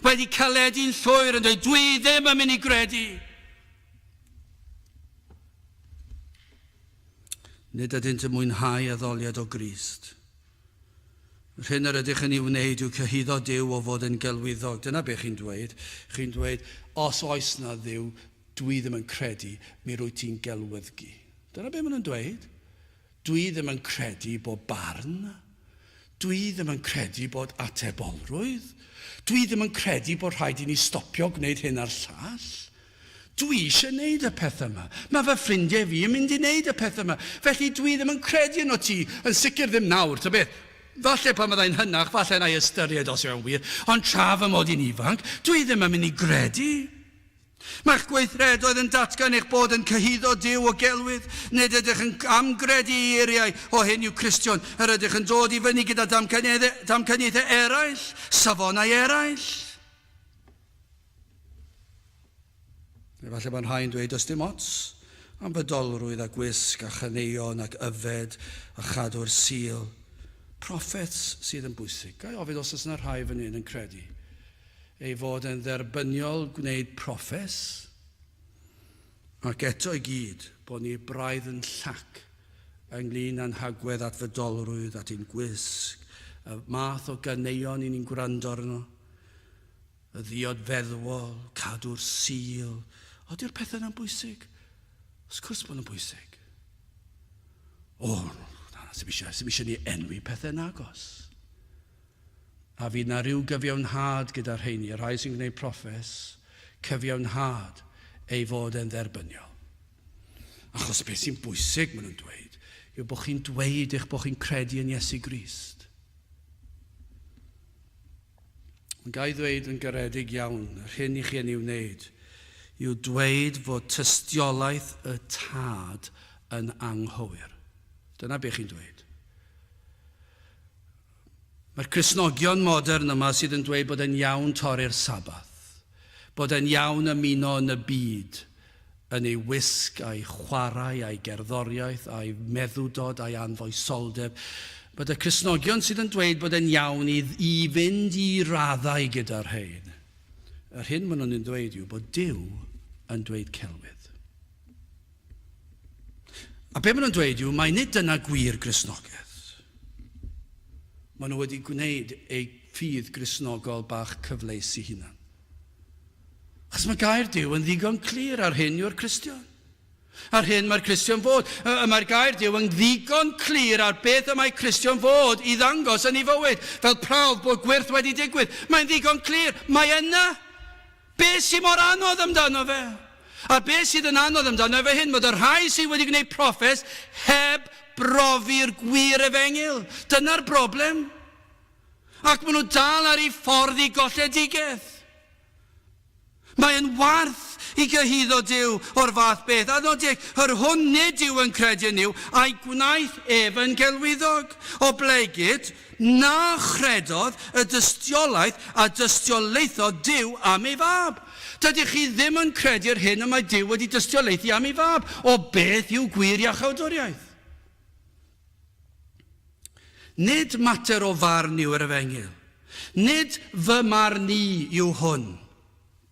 Wedi caledu'n llwyr yn dweud, dwi ddim yn mynd i gredu. Nid ydynt yn mwynhau addoliad o Grist. Yr hyn yr ydych yn ei wneud yw cyhuddo Duw o fod yn gelwyddog. Dyna be chi'n dweud. Chi'n dweud, os oes na Dduw, dwi ddim yn credu, mi rwyt ti'n gelwyddgu. Dyna be maen nhw'n dweud. Dwi ddim yn credu bod barn. Dwi ddim yn credu bod atebolrwydd. Dwi ddim yn credu bod rhaid i ni stopio gwneud hyn a'r llall. Dwi eisiau neud y peth yma. Mae fy ffrindiau fi yn mynd i neud y peth yma. Felly dwi ddim yn credu yno ti, yn sicr ddim nawr, ta beth. Falle pan fyddai'n hynach, falle na i ystyried os yw'n wir, ond tra fy mod i'n ifanc, dwi ddim yn mynd i gredu. Mae'ch gweithredoedd yn datgan eich bod yn cyhuddo Duw o gelwydd. Nid ydych yn am gredu ei eiriau, o hyn yw Cristion, yr ydych yn dod i fyny gyda damcaniaethau eraill, safonau eraill. Efallai bod rhai'n dweud does dim ots am fydolrwydd a gwisg a chaneuon ac yfed a chadw'r Sul. Proffets sydd yn bwysig. Ga i ofyn os oes yna rhai fan hyn yn credu ei fod yn dderbyniol gwneud proffes ac eto i gyd bod ni braidd yn llac ynglyn â'n hagwedd at fydolrwydd, at ein gwisg, y math o ganeuon i ni'n gwrando arno. Y ddiod feddwol, cadw'r Sul. Ody'r pethau yna'n bwysig? Wrth cwrs bod nhw'n bwysig. O, na, sy'm eisiau, sy'm eisiau ni enwi pethau nagos. A fydd na rhyw gyfiawnhad gyda'r rheini, y rhai sy'n gwneud proffes, cyfiawnhad ei fod e'n dderbyniol. Achos beth sy'n bwysig, maen nhw'n dweud, yw bod chi'n dweud eich bod chi'n credu yn Iesu Grist. Ond ga i ddweud yn garedig iawn, yr hyn i chi yn ei wneud yw dweud fod tystiolaeth y Tad yn anghywir. Dyna be chi'n dweud. Mae'r Cristnogion modern yma sydd yn dweud bod e'n iawn torri'r Sabath, bod e'n iawn ymuno yn y byd, yn ei wisg a'i chwarae a'i gerddoriaeth a'i meddwdod a'i anfoesoldeb, bod y Cristnogion sydd yn dweud bod e'n iawn i, i fynd i raddau gyda'r rhain. Yr hyn maen nhw'n dweud yw bod Duw yn dweud celwydd. A be maen nhw'n dweud yw mai nid dyna gwir Gristnogaeth. Maen nhw wedi gwneud eu ffydd Gristnogol bach cyfleus i hunan. Achos mae gair Duw yn ddigon clir ar hyn yw'r Cristion. Ar hyn mae'r Cristion fod. Y mae'r gair Duw yn ddigon clir ar beth y mae Cristion fod i ddangos yn ei fywyd, fel prawf bod gwyrth wedi digwydd. Mae'n ddigon clir. Mae yna. Be sydd mor anodd amdano fe? A be sydd yn anodd amdano fe hyn, bod y rhai sydd wedi gwneud proffes heb brofi'r gwir efengyl. Dyna'r broblem. Ac maen nhw dal ar eu ffordd i golledigaeth. Mae'n warth i gyhuddo Duw o'r fath beth. A nodeg, yr hwn nid yw yn credu yn Nuw, a'i gwnaeth ef yn gelwyddog, oblegid na chredodd y dystiolaeth a dystiolaethodd Duw am ei fab. Dydych chi ddim yn credu'r hyn y mae Duw wedi dystiolaethu am ei fab, o beth yw gwir iachawdwriaeth. Nid mater o farn yw yr efengyl. Nid fy marn i yw hwn.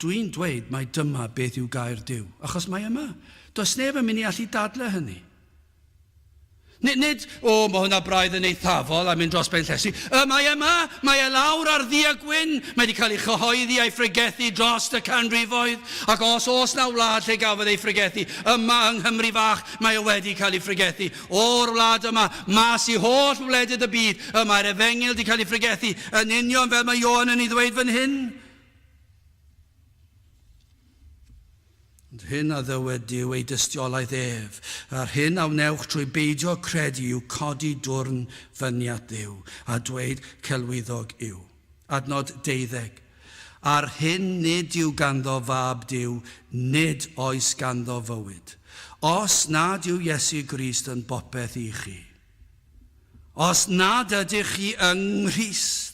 Dwi'n dweud mai dyma beth yw gair Duw, achos mae yma. Does neb yn mynd i allu dadle hynny. Nid, nid, o, mae hwnna braidd yn eithafol a mynd dros ben llestri. Y mae yma, mae e lawr ar ddu a gwyn, mae wedi cael ei chyhoeddi a'i phregethu dros y canrifoedd, ac os oes na wlad lle gafodd ei phregethu, yma yng Nghymru fach mae e wedi cael ei phregethu. O'r wlad yma, mas i holl wledydd y byd, y mae'r efengyl wedi cael ei phregethu, yn union fel mae Ioan yn ei ddweud fan hyn. Ond hyn a ddywed Duw ei dystiolaeth ef, a'r hyn a wnewch trwy beidio credu yw codi dwrn fyny at Dduw, a dweud celwyddog yw. Adnod deuddeg. A'r hyn nid yw ganddo fab Duw, nid oes ganddo fywyd. Os nad yw Iesu Grist yn bopeth i chi. Os nad ydych chi yng Nghrist,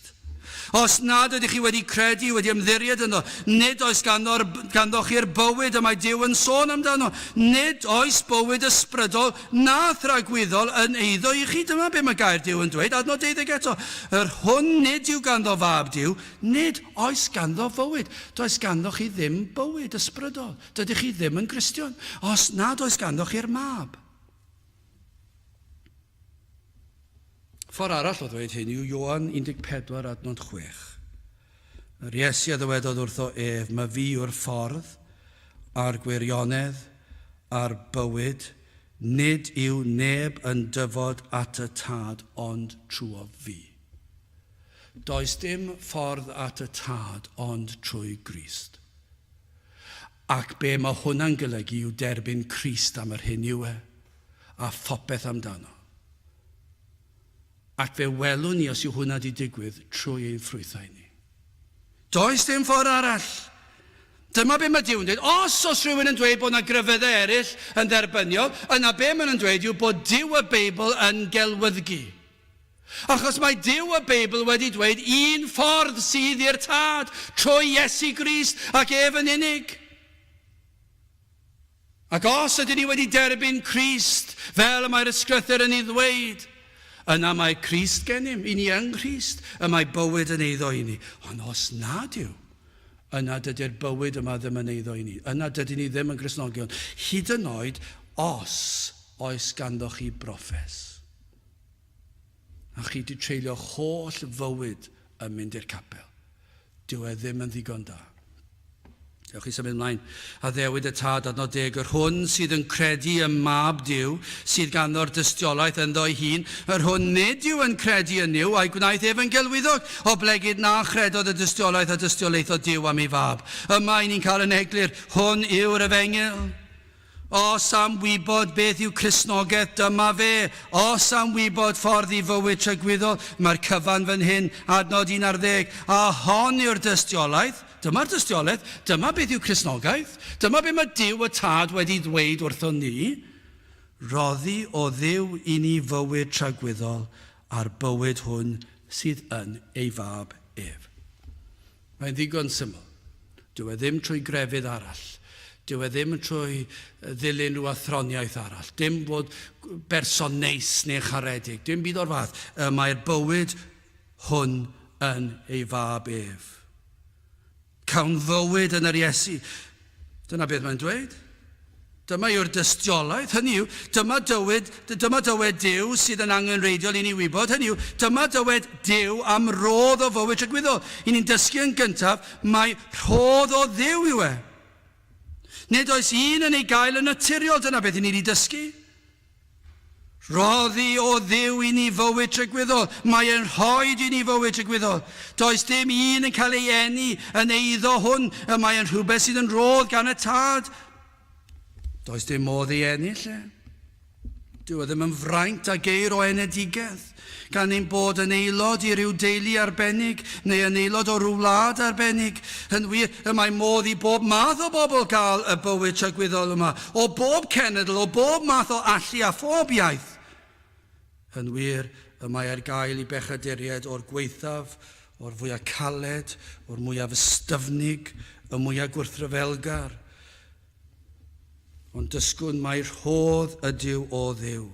os nad ydych chi wedi credu, wedi ymddiried ynddo, nid oes ganddo, ganddo chi'r bywyd y mae Duw yn sôn amdano. Nid oes bywyd ysbrydol na thragwyddol yn eiddo i chi. Dyma be mae gair Duw yn dweud. Adnod deuddeg eto. Yr hwn nid yw ganddo fab Duw, nid oes ganddo fywyd. Does ganddo chi ddim bywyd ysbrydol. Dydych chi ddim yn Gristion. Os nad oes ganddo chi'r mab. Ffordd arall o ddweud hyn yw Ioan 14 adnod 6. Yr Iesu a ddywedodd wrtho ef, Mae fi yw'r ffordd, a'r gwirionedd, a'r bywyd, nid yw neb yn dyfod at y Tad ond trwof fi. Does dim ffordd at y Tad ond trwy Grist. Ac be mae hwnna'n golygu yw derbyn Crist am yr hyn yw e, a phopeth amdano. Ac fe welwn ni os yw hwnna di digwydd trwy ein ffrwythau ni. Does dim ffordd arall. Dyma be mae Duw'n dweud. Os oes rhywun yn dweud bod yna grefyddau eraill yn dderbyniol, yna be maen nhw'n dweud yw bod Duw y Beibl yn gelwyddgi. Achos mae Duw y Beibl wedi dweud un ffordd sydd i'r Tad, trwy Iesu Grist ac ef yn unig. Ac os ydyn ni wedi derbyn Crist, fel y mae'r Ysgrythur yn ei ddweud, yna mae Crist gennym, i ni yng Nghrist, y mae bywyd yn eiddo i ni. Ond os nad yw, yna dydy'r bywyd yma ddim yn eiddo i ni. Yna dydyn ni ddim yn Gristnogion, hyd yn oed os oes ganddoch chi broffes. A chi 'di treulio'ch holl fywyd yn mynd i'r capel. Dyw e ddim yn ddigon da. Dewch i symud ymlaen. Addewid y Tad, adnod deg, yr hwn sydd yn credu ym Mab Duw, sydd ganddo'r dystiolaeth ynddo ei hun, yr hwn nid yw yn credu yn Nuw, a'i gwnaeth ef yn gelwyddog, oblegid na chredodd y dystiolaeth a dystiolaethodd Duw am ei Fab. Yma i ni'n cael yn eglur, hwn yw'r efengyl. Os am wybod beth yw Cristnogaeth, dyma fe. Os am wybod ffordd i fywyd tragwyddol, mae'r cyfan fan hyn, adnod 11. A hon yw'r dystiolaeth. Dyma'r dystiolaeth. Dyma beth yw Cristnogaeth. Dyma be mae Duw y Tad wedi ddweud wrthon ni. Roddi o Dduw i ni fywyd tragwyddol a'r bywyd hwn sydd yn ei Fab ef. Mae'n ddigon syml. Dyw e ddim trwy grefydd arall. Dyw e ddim trwy ddilyn rhyw athroniaeth arall. Dim bod berson neis neu charedig. Dim byd o'r fath. Y mae'r bywyd hwn yn ei fab ef. Cawn fywyd yn yr Iesu. Dyna beth mae'n dweud. Dyma yw'r dystiolaeth, hynny yw, dyma dywed, dyma dywed Duw sydd yn angenrheidiol i ni wybod, hynny yw, dyma dywed Duw am rodd o fywyd tragwyddol. I ni'n dysgu yn gyntaf, mae rhodd o Dduw yw e. Nid oes un yn ei gael yn naturiol, dyna beth i ni wedi dysgu. Rhoddi o Dduw i ni fywyd tragwyddol. Mae e'n rhoid i ni fywyd tragwyddol. Does dim un yn cael ei eni yn eiddo hwn. Y mae e'n rhywbeth sydd yn rhodd gan y Tad. Does dim modd ei ennill e. Dyw e ddim yn fraint a geir o enedigaeth, gan ein bod yn aelod i ryw deulu arbennig neu yn aelod o ryw wlad arbennig. Yn wir, y mae modd i bob math o bobl gael y bywyd tragwyddol yma, o bob cenedl, o bob math o allu a phob iaith. Yn wir, y mae ar gael i bechaduriaid o'r gwaethaf, o'r fwyaf caled, o'r mwyaf ystyfnig, y mwyaf gwrthryfelgar. Ond dysgwn mai rhodd ydyw o Dduw.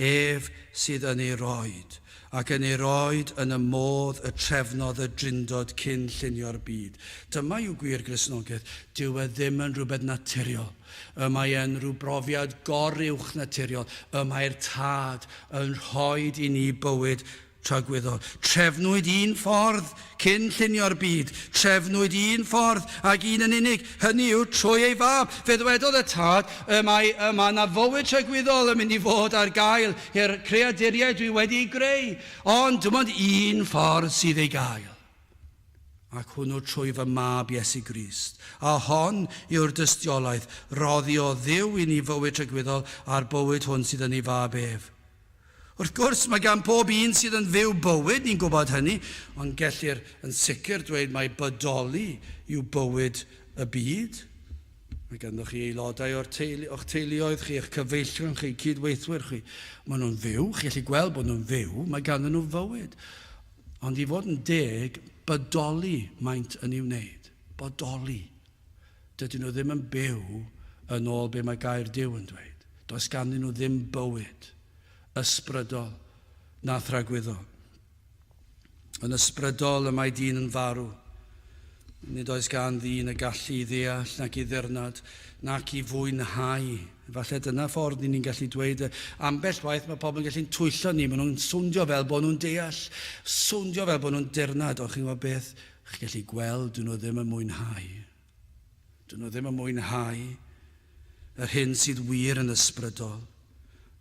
Ef sydd yn ei roed, ac yn ei roed yn y modd y trefnodd y Drindod cyn llunio'r byd. Dyma yw gwir Gristnogaeth. Dyw e ddim yn rhywbeth naturiol. Y mae e'n rhyw brofiad goruwchnaturiol. Y mae'r Tad yn rhoid i ni bywyd tragwyddol. Trefnwyd un ffordd cyn llunio'r byd. Trefnwyd un ffordd, ac un yn unig, hynny yw trwy ei Fab. Fe ddywedodd y Tad, y mae, y mae 'na fywyd tragwyddol yn mynd i fod ar gael i'r creaduriaid dwi wedi ei greu, ond dim ond un ffordd sydd ei gael, ac hwnnw trwy fy Mab Iesu Grist. A hon yw'r dystiolaeth, roddiodd Dduw i ni fywyd tragwyddol, a'r bywyd hwn sydd yn ei Fab ef. Wrth gwrs, mae gan pob un sydd yn fyw bywyd, ni'n gwybod hynny, ond gellir yn sicr dweud mai bodoli yw bywyd y byd. Mae ganddoch chi aelodau o'r teulu, o'ch teuluoedd chi, eich cyfeillion chi, cydweithwyr chi. Maen nhw'n fyw, chi'n gallu gweld bod nhw'n fyw, mae ganddyn nhw fywyd. Ond i fod yn deg, bodoli maent yn ei wneud. Bodoli. Dydyn nhw ddim yn byw yn ôl be mae gair Duw yn dweud. Does ganddyn nhw ddim bywyd ysbrydol na thragwyddol. Yn ysbrydol y mae dyn yn farw. Nid oes gan ddyn y gallu i ddeall nac i ddirnad nac i fwynhau. Efallai dyna ffordd ni'n gallu dweud e. Ambell waith mae pobl yn gallu'n twyllo ni, maen nhw'n swndio fel bod nhw'n deall, swndio fel bod nhw'n dirnad, ond chi'n gwybod beth? Chi'n gallu gweld, dyn nhw ddim yn mwynhau. Dyn nhw ddim yn mwynhau yr hyn sydd wir yn ysbrydol.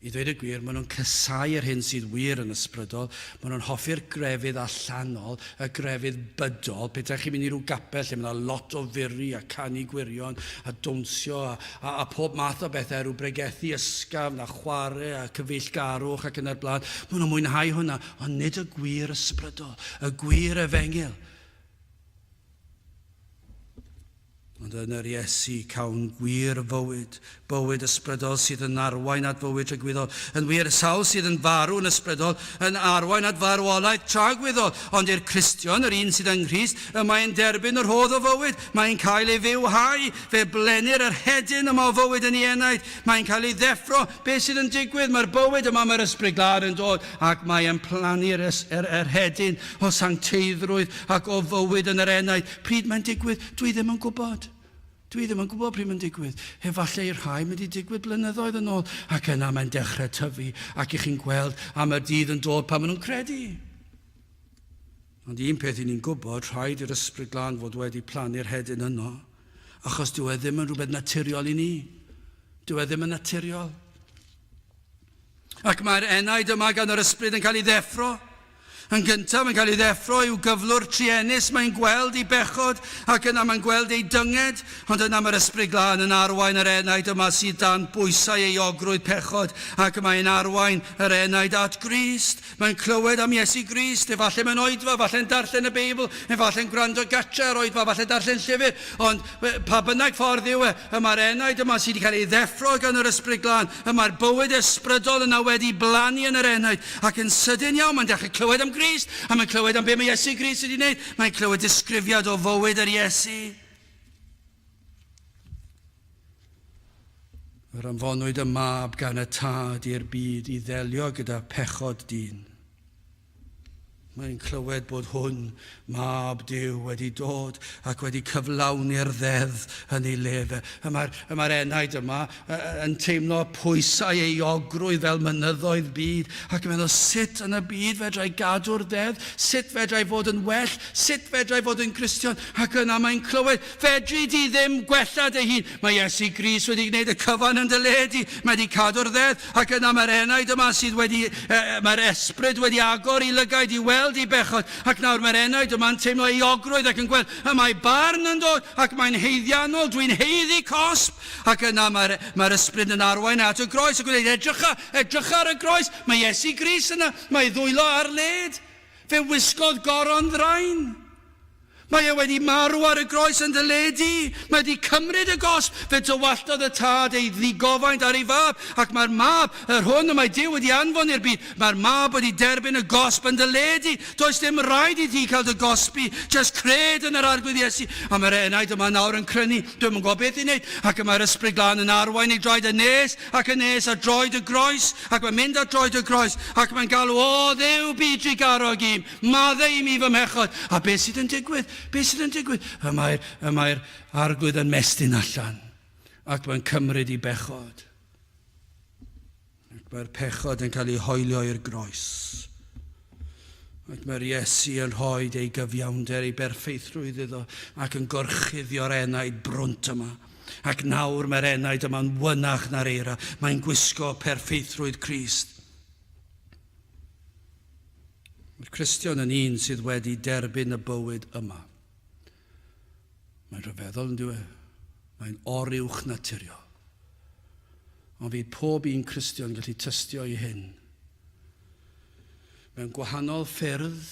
I ddweud y gwir, maen nhw'n casau yr hyn sydd wir yn ysbrydol. Maen nhw'n hoffi'r grefydd allanol, y grefydd bydol. Petai chi'n mynd i ryw gapel lle mae yna lot o furi a canu gwirion a dawnsio a, a, a pob math o bethau, rhyw bregethu ysgafn a chwarae a cyfeillgarwch ac yn yr blaen. Maen nhw'n mwynhau hwnna, ond nid y gwir ysbrydol, y gwir efengyl. Ond yn yr Iesu cawn gwir fywyd, bywyd ysbrydol sydd yn arwain at fywyd tragwyddol. Yn wir, y sawl sydd yn farw yn ysbrydol yn arwain at farwolaeth tragwyddol. Ond i'r Cristion, yr un sydd yng Nghrist, y mae'n derbyn y rhodd o fywyd, mae'n cael ei fywhau, fe blenir yr hedyn yma o fywyd yn ei enaid, mae'n cael ei ddeffro. Beth sydd yn digwydd? Mae'r bywyd yma, mae'r Ysbryd Glân yn dod ac mae e'n plannu'r yr, yr hedyn o sancteiddrwydd ac o fywyd yn yr enaid. Pryd mae'n digwydd? Dwi ddim yn gwybod. Dwi ddim yn gwybod pryd mae'n digwydd. Efallai i'r rhai mynd i digwydd blynyddoedd yn ôl, ac yna mae'n dechrau tyfu, ac i chi'n gweld am y dydd yn dod pan maen nhw'n credu. Ond un peth i ni'n gwybod, rhaid i'r Ysbryd Glân fod wedi plannu'r hedyn yno, achos dyw e ddim yn rhywbeth naturiol i ni. Dyw e ddim yn naturiol. Ac mae'r enaid yma gan yr ysbryd yn cael ei ddeffro. Yn gyntaf, mae'n cael ei ddeffro i'w gyflwr truenus, mae'n gweld ei bechod, ac yna mae'n gweld ei dynged, ond yna mae'r Ysbryd Glân yn arwain yr enaid yma sydd dan bwysau euogrwydd pechod, ac mae'n arwain yr enaid at Grist. Mae'n clywed am Iesu Grist, efallai mewn oedfa, efallai'n darllen y Beibl, efallai'n gwrando gatre ar oedfa, efallai darllen llyfr, ond pa bynnag ffordd yw e, y mae'r enaid yma sydd wedi cael ei ddeffro gan yr Ysbryd Glân, y mae'r bywyd ysbrydol yna wedi blannu yn yr enaid, ac yn sydyn iawn mae'n dechrau clywed am Grist, a mae'n clywed am be mae Iesu Grist wedi wneud, mae'n clywed disgrifiad o fywyd yr Iesu. Yr anfonwyd y mab gan y tad i'r byd i ddelio gyda pechod dyn. Mae'n clywed bod hwn, mab Duw, wedi dod ac wedi cyflawni'r ddeddf yn ei le fe. Y mae'r, y mae'r enaid yma yn teimlo pwysau euogrwydd fel mynyddoedd byd ac yn meddwl sut yn y byd fedrai gadw'r ddeddf, sut fedrai fod yn well, sut fedrai fod yn Gristion, ac yna mae'n clywed Fedri di ddim gwella dy hun. Mae Iesu Grist wedi gwneud y cyfan yn dy le di. Mae wedi cadw'r ddeddf, ac yna mae'r enaid yma sydd wedi, e, mae'r esbryd wedi agor i lygaid i weld i bechod, ac nawr mae'r enaid yma'n teimlo euogrwydd ac yn gweld, y mae barn yn dod, ac mae'n haeddiannol, dwi'n haeddu cosb. Ac yna mae'r, mae'r ysbryd yn arwain at y groes ac yn dweud, edrycha, edrycha ar y groes, mae Iesu Grist yna, mae ddwylo ar led. Fe wisgodd goron ddrain. Mae e wedi marw ar y groes yn dy le di. Mae wedi cymryd y gosb. Fe dywalltodd y tad ei ddigofaint ar ei fab, ac mae'r mab, yr hwn y mae Duw wedi anfon i'r byd, mae'r mab wedi derbyn y gosb yn dy le di. Does dim rhaid i ti cael dy gosbi. Jyst cred yn yr Arglwydd Iesu. A mae'r enaid yma nawr yn crynu. Dwi'm yn gwybod beth i wneud. Ac y mae'r Ysbryd Glân yn arwain ei draed yn nes ac yn nes at droed y groes, ac mae'n mynd at droed y groes, ac mae'n galw, O Dduw, bu drugarog i'm! Maddau i mi fy mhechod. A beth sydd yn digwydd? Beth sydd yn digwydd? Y mae'r, y mae'r arglwydd yn mestyn allan ac mae'n cymryd i bechod. Ac mae'r pechod yn cael ei hoelio i'r groes. Ac mae'r Iesu yn rhoi ei gyfiawnder, ei berffeithrwydd iddo ac yn gorchuddio'r enaid brwnt yma. Ac nawr mae'r enaid yma'n wynach na'r eira. Mae'n gwisgo perffeithrwydd Crist. Mae'r Cristion yn un sydd wedi derbyn y bywyd yma. Mae'n rhyfeddol yn dyw e? Mae'n oruwch naturiol. Ond fydd pob un Cristion yn gallu tystio i hyn. Mewn gwahanol ffyrdd,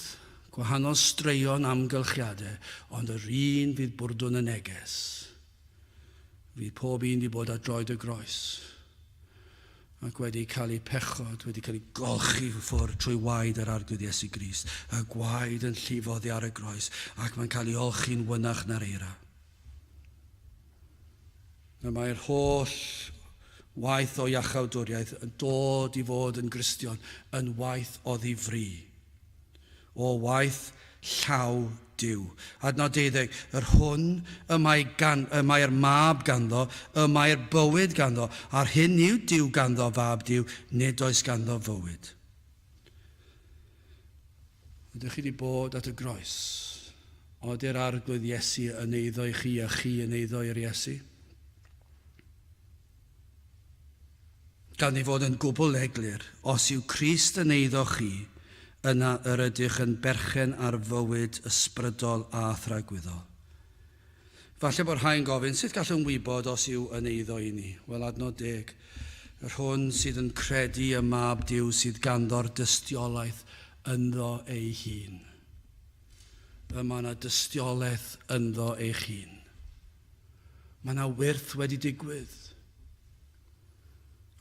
gwahanol straeon amgylchiadau, ond yr un fydd bwrdwn y neges. Fydd pob un wedi bod ar droed y groes. Ac wedi cael eu pechod, wedi cael eu golchi i ffwrdd trwy waed yr Arglwydd Iesu Grist, y gwaed yn llifo oddi ar y groes, ac mae'n cael ei olchi'n wynach na'r eira. Y mae'r holl waith o iachawdwriaeth yn dod i fod yn Gristion yn waith oddi fri. O waith llaw Duw. Adnod 12, Yr hwn y mae gan, y mae'r mab ganddo, y mae'r bywyd ganddo, a'r hyn yw Duw ganddo fab Duw, nid oes ganddo fywyd. Ydych chi wedi bod at y groes? Ody'r Arglwydd Iesu yn eiddo i chi a chi yn eiddo i'r Iesu? Gan ei fod yn gwbl eglur, os yw Crist yn eiddo chi, yna yr ydych yn berchen ar fywyd ysbrydol a thragwyddol. Falle bod rhai'n gofyn, sut gallwn wybod os yw yn eiddo i ni? Wel, adnod deg, Yr hwn sydd yn credu y Mab Duw sydd ganddo'r dystiolaeth ynddo ei hun. Y mae yna dystiolaeth ynddo eich hun. Mae yna wyrth wedi digwydd.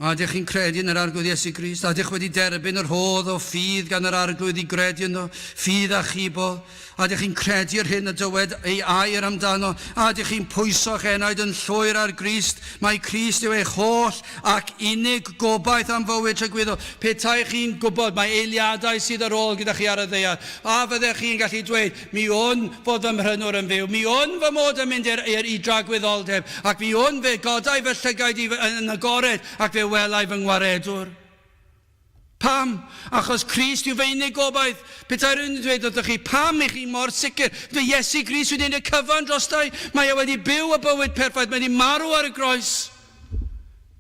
A ydych chi'n credu yn yr Arglwydd Iesu Grist? A ydych wedi derbyn y rhodd o ffydd gan yr Arglwydd i gredu ynddo? Ffydd a chibol? A ydych chi'n credu yr hyn y dywed ei air amdano? A ydych chi'n pwyso'ch enaid yn llwyr ar Grist? Mai Crist yw eich holl ac unig gobaith am fywyd tragwyddol. Petai chi'n gwybod mai eiliadau sydd ar ôl gyda chi ar y ddaear, a fyddech chi'n gallu dweud, Mi wn fod fy mhrynwr yn fyw. Mi wn fy mod yn mynd i'r, i'r, i dragwyddoldeb, ac mi wn fe godai fy llygaid i yn agored, ac fe welai fy ngwaredwr. Pam? Achos Crist yw fy unig gobaith. Petai rhywun yn dweud wrthych chi, pam i chi mor sicr? Dwi Iesu Grist wedi gwneud y cyfan drostai. Mae e wedi byw y bywyd perffaith. Mae wedi marw ar y groes.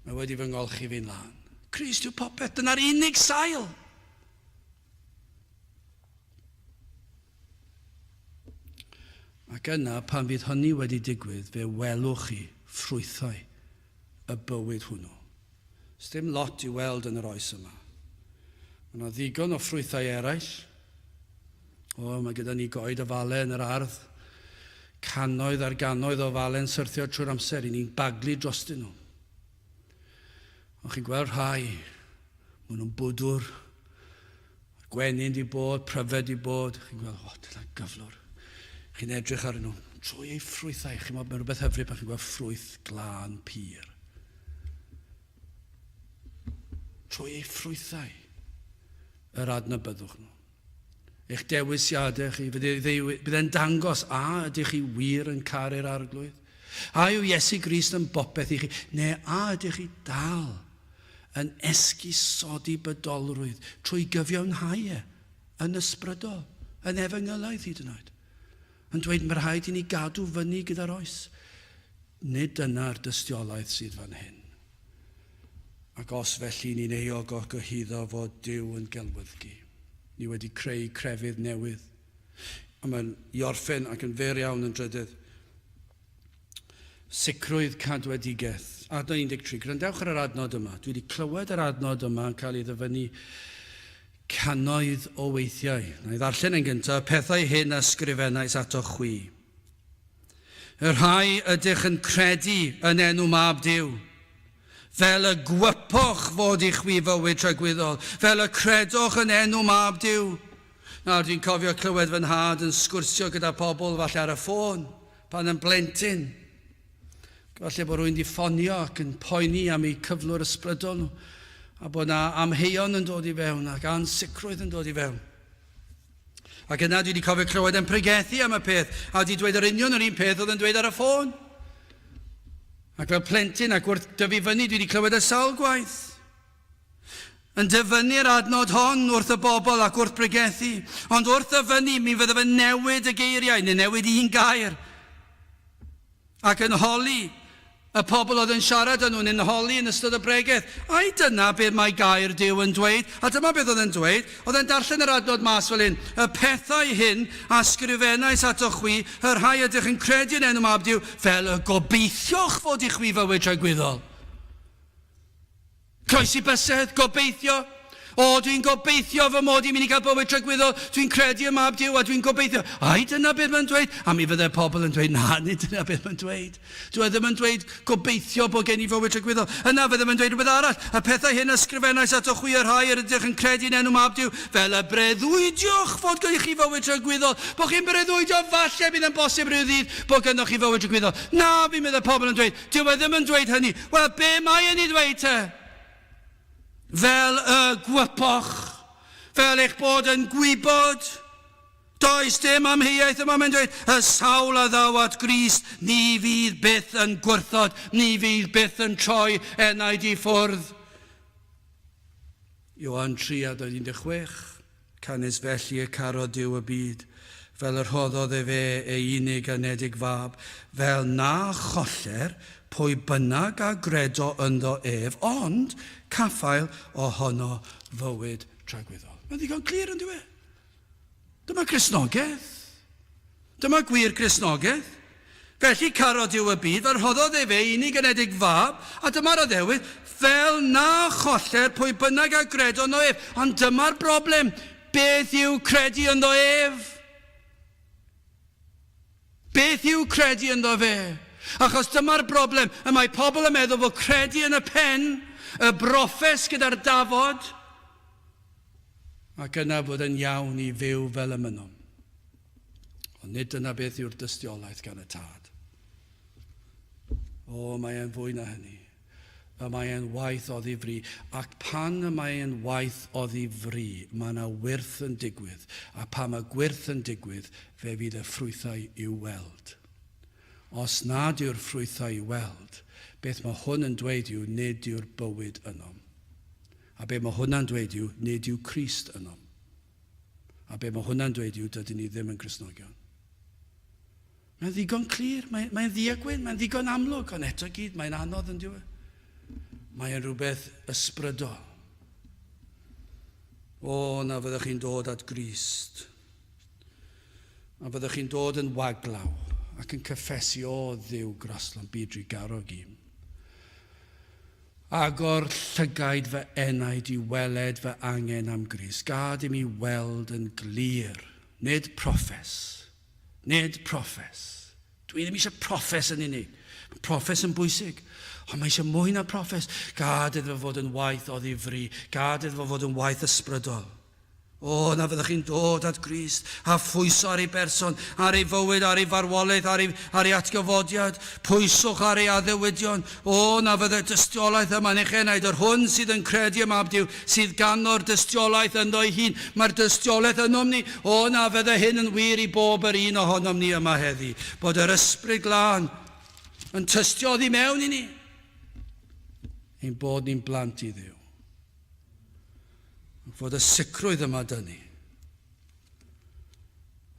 Mae wedi fy ngolchi fi'n lân. Crist yw popeth. Dyna'r unig sail. Ac yna, pan fydd hynny wedi digwydd, fe welwch chi ffrwythau y bywyd hwnnw. Sdim lot i weld yn yr oes yma. Mae yna ddigon o ffrwythau eraill. O, mae gyda ni goed ofale yn yr ardd. Cannoedd ar gannoedd o ofale'n syrthio trwy'r amser. I ni'n baglu drostyn nhw. Ond chi'n gweld rhai, maen nhw'n bwdwr, gwenyn di bod, pryfed di bod, chi'n gweld, o, dyna gyflwr. Chi'n edrych arnyn nhw trwy eu ffrwythau, chi'n meddwl, mae'n rhywbeth hyfryd pan chi'n gweld ffrwyth glân pur. Trwy eu ffrwythau, yr adnabyddwch nhw. Eich dewisiadau chi, bydd e'n dangos a ydych chi wir yn caru'r Arglwydd. A yw Iesu Grist yn bopeth i chi, neu a ydych chi dal yn esgusodi bydolrwydd trwy gyfiawnhau e yn ysbrydol, yn efengylaidd hyd yn oed, yn dweud mae rhaid i ni gadw fyny gyda'r oes. Nid dyna'r dystiolaeth sydd fan hyn. Ac os felly ni'n euog o gyhuddo fod Duw yn gelwyddgi. Ni wedi creu crefydd newydd. A mae'n i orffen ac yn fyr iawn yn drydydd. Sicrwydd cadwedigaeth. Adnod 13. Gwrandewch ar yr adnod yma. Dwi wedi clywed yr adnod yma yn cael ei ddyfynnu Cannoedd o weithiau. Na i ddarllen yn gyntaf, pethau hyn a sgrifennais ato chwi. Y rhai ydych yn credu yn enw Mab Duw, fel y gwypoch fod i chwi fywyd tragwyddol, fel y credoch yn enw Mab Duw. Nawr, dwi'n cofio clywed fy nhad yn sgwrsio gyda pobl falle ar y ffôn pan yn blentyn. Falle bod rhywun wedi ffonio ac yn poeni am eu cyflwr ysbrydol nhw, a bod na amheuon yn dod i fewn ac ansicrwydd yn dod i fewn. Ac yna dwi wedi cofio clywed yn pregethu am y peth, a wedi dweud yr union yr un peth oedd yn dweud ar y ffôn. Ac fel plentyn ac wrth dyfu fyny, dwi wedi clywed y sawl gwaith. Yn dyfynnu'r adnod hon wrth y bobl ac wrth bregethu, ond wrth ddyfynnu, mi fyddaf yn newid y geiriau, neu newid un gair, ac yn holi y pobl oedd yn siarad â nhw'n yn holi yn ystod y bregeth, ai dyna beth mae gair Duw yn dweud? A dyma beth oedd e'n dweud, oedd e'n darllen yr adnod mas fel hyn, y pethau hyn a sgrifennais atoch chwi, y rhai ydych yn credu yn enw Mab Duw, fel y gobeithioch fod i chwi fywyd tragwyddol. Croesi bysedd, gobeithio. O, dwi'n gobeithio fy mod i'n mynd i gael bywyd tragwyddol. Dwi'n credu ym Mab Duw a dwi'n gobeithio. Ai dyna beth mae'n dweud? A mi fyddai pobl yn dweud, na, nid dyna beth mae'n dweud. Dwi e ddim yn dweud gobeithio bod gen i fywyd tragwyddol. Yna fydde fe'n dweud rhywbeth arall. Y pethau hyn ysgrifennais ato chwi y rhai yr ydych yn credu yn enw Mab Duw, fel y breuddwydiwch fod gennych chi fywyd tragwyddol. Bod chi'n breuddwydio falle bydd yn bosib rhyw ddydd bod gynnoch chi fywyd tragwyddol. Na, mi fydde pobl yn dweud, Dyw e ddim yn dweud hynny. Wel, be mae e'n ei ddweud te? Fel y gwypoch, fel eich bod yn gwybod. Does dim amheuaeth yma, mae'n dweud, y sawl a ddaw at Grist, ni fydd byth yn gwrthod, ni fydd byth yn troi enaid i ffwrdd. Ioan 3 a 16. Canys felly y carodd Duw y byd, fel y rhoddodd efe ei unig anedig Fab, fel na choller pwy bynnag a gredo ynddo ef, ond caffael ohono fywyd tragwyddol. Mae'n ddigon clir, yn dyw e? Dyma Gristnogaeth. Dyma gwir Gristnogaeth. Felly carodd Duw y byd, fel rhoddodd efe ei unig anedig Fab, a dyma'r addewid, fel na choller pwy bynnag a gredo ynddo ef. Ond dyma'r broblem, beth yw credu ynddo ef? Beth yw credu ynddo fe? Achos dyma'r broblem, y mae pobl yn meddwl bod credu yn y pen, y broffes gyda'r dafod, ac yna bod yn iawn i fyw fel y mynnom. Ond nid dyna beth yw'r dystiolaeth gan y Tad. O, mae e'n fwy na hynny. Y mae e'n waith oddi fri. Ac pan y mae e'n waith oddi fri, mae yna wyrth yn digwydd. A pan mae gwyrth yn digwydd, fe fydd y ffrwythau i'w weld. Os nad yw'r ffrwythau i'w weld, beth mae hwn yn dweud yw nid yw'r bywyd ynom. A be mae hwnna'n dweud yw nid yw Crist ynom. A be mae hwnna'n dweud yw dydyn ni ddim yn Gristnogion. Mae'n ddigon clir, mae'n mae ddiagwyn, mae'n ddigon amlwg, ond eto gyd mae'n anodd yn diwy. Mae'n rhywbeth ysbrydol. O, na fyddwch chi'n dod at Grist. A fyddwch chi'n dod yn waglaw ac yn cyffesu, o Dduw graslon, byd drugarog i. Agor llygaid fy enaid i weled fy angen am Grist. Gad i mi weld yn glir. Nid proffes. Nid proffes. Dwi ddim eisiau proffes yn unig. Mae proffes yn bwysig. Ond mae eisiau mwy na proffes. Gad iddo fod yn waith oddi fri. Gad iddo fod yn waith ysbrydol. O, na fyddwch chi'n dod at Grist a phwyso ar ei berson, ar ei fywyd, ar ei farwolaeth, ar ei, ar ei atgyfodiad. Pwyswch ar ei addewidion. O, na fydde dystiolaeth yma yn eich enaid, yr hwn sydd yn credu y Mab Duw, sydd ganddo'r dystiolaeth ynddo ei hun. Mae'r dystiolaeth ynom ni. O, na fydde hyn yn wir i bob yr un ohonom ni yma heddi, bod yr Ysbryd Glân yn tystio oddi mewn i ni, ein bod ni'n blant i Dduw. Fod y sicrwydd yma dyn ni.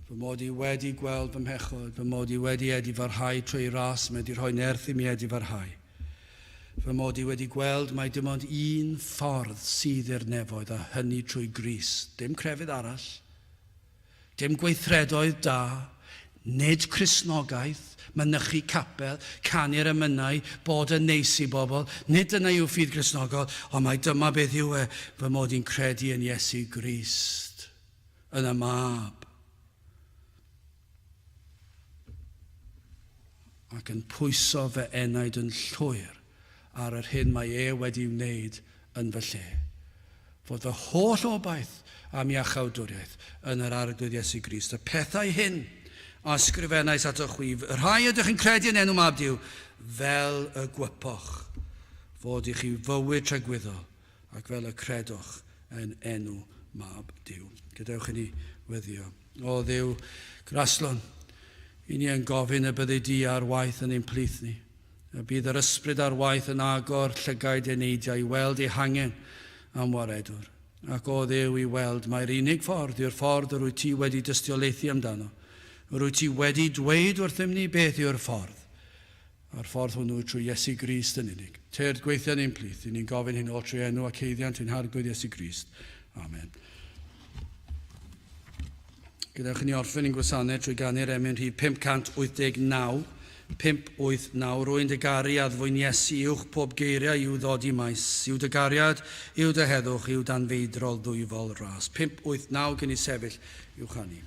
Fy mod i wedi gweld fy mhechod, fy mod i wedi edifarhau trwy ras, mae wedi rhoi nerth i mi edifarhau. Fy mod i wedi gweld mai dim ond un ffordd sydd i'r nefoedd a hynny trwy Grist, dim crefydd arall, dim gweithredoedd da, nid Cristnogaeth. Mynychu capel, canu'r emynau, bod yn neis i bobl. Nid dyna yw ffydd Gristnogol, ond mai dyma beth yw e, fy mod i'n credu yn Iesu Grist, yn y Mab. Ac yn pwyso fy enaid yn llwyr ar yr hyn mae e wedi'i wneud yn fy lle. Fod fy holl obaith am iachawdwriaeth yn yr Arglwydd Iesu Grist. Y pethau hyn a ysgrifennais atoch chwi, y rhai ydych yn credu yn enw Mab Duw, fel y gwypoch fod i chi fywyd tragwyddol, ac fel y credwch yn enw Mab Duw. Gadewch i ni weddio. O Dduw graslon, i ni yn gofyn y byddi di ar waith yn ein plith ni. Y bydd yr ysbryd ar waith yn agor llygaid eneidiau i weld eu hangen am waredwr. Ac o Dduw i weld mai'r unig ffordd yw'r ffordd yr wyt ti wedi dystiolaethu amdano. Yr wyt ti wedi dweud wrthym ni beth yw'r ffordd. A'r ffordd hwnnw trwy Iesu Grist yn unig. Tyrd gweithio yn ein plith, i ni'n gofyn hyn oll trwy enw ac haeddiant ein Harglwydd Iesu Grist. Amen. Gadewch i ni orffen ein gwasanaeth trwy ganu'r emyn rhif 589. 589. Rwy'n dy garu addfwyn Iesu uwch pob geiriau i'w ddodi maes. Yw dy gariad, yw dy heddwch, yw danfeidrol ddwyfol ras. 589 cyn i sefyll i'w chanu.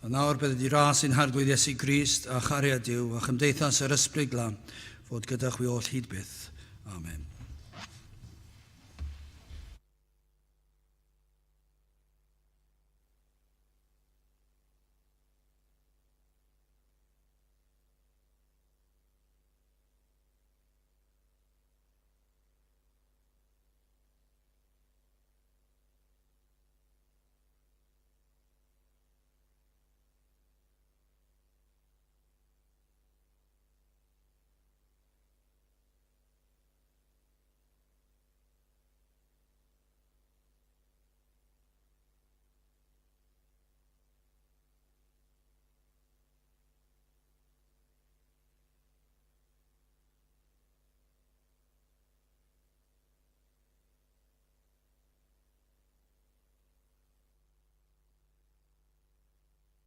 A nawr bydded i ras ein Harglwydd Iesu Grist a chariad Duw a chymdeithas yr Ysbryd Glân fod gyda chwi oll hyd byth. Amen.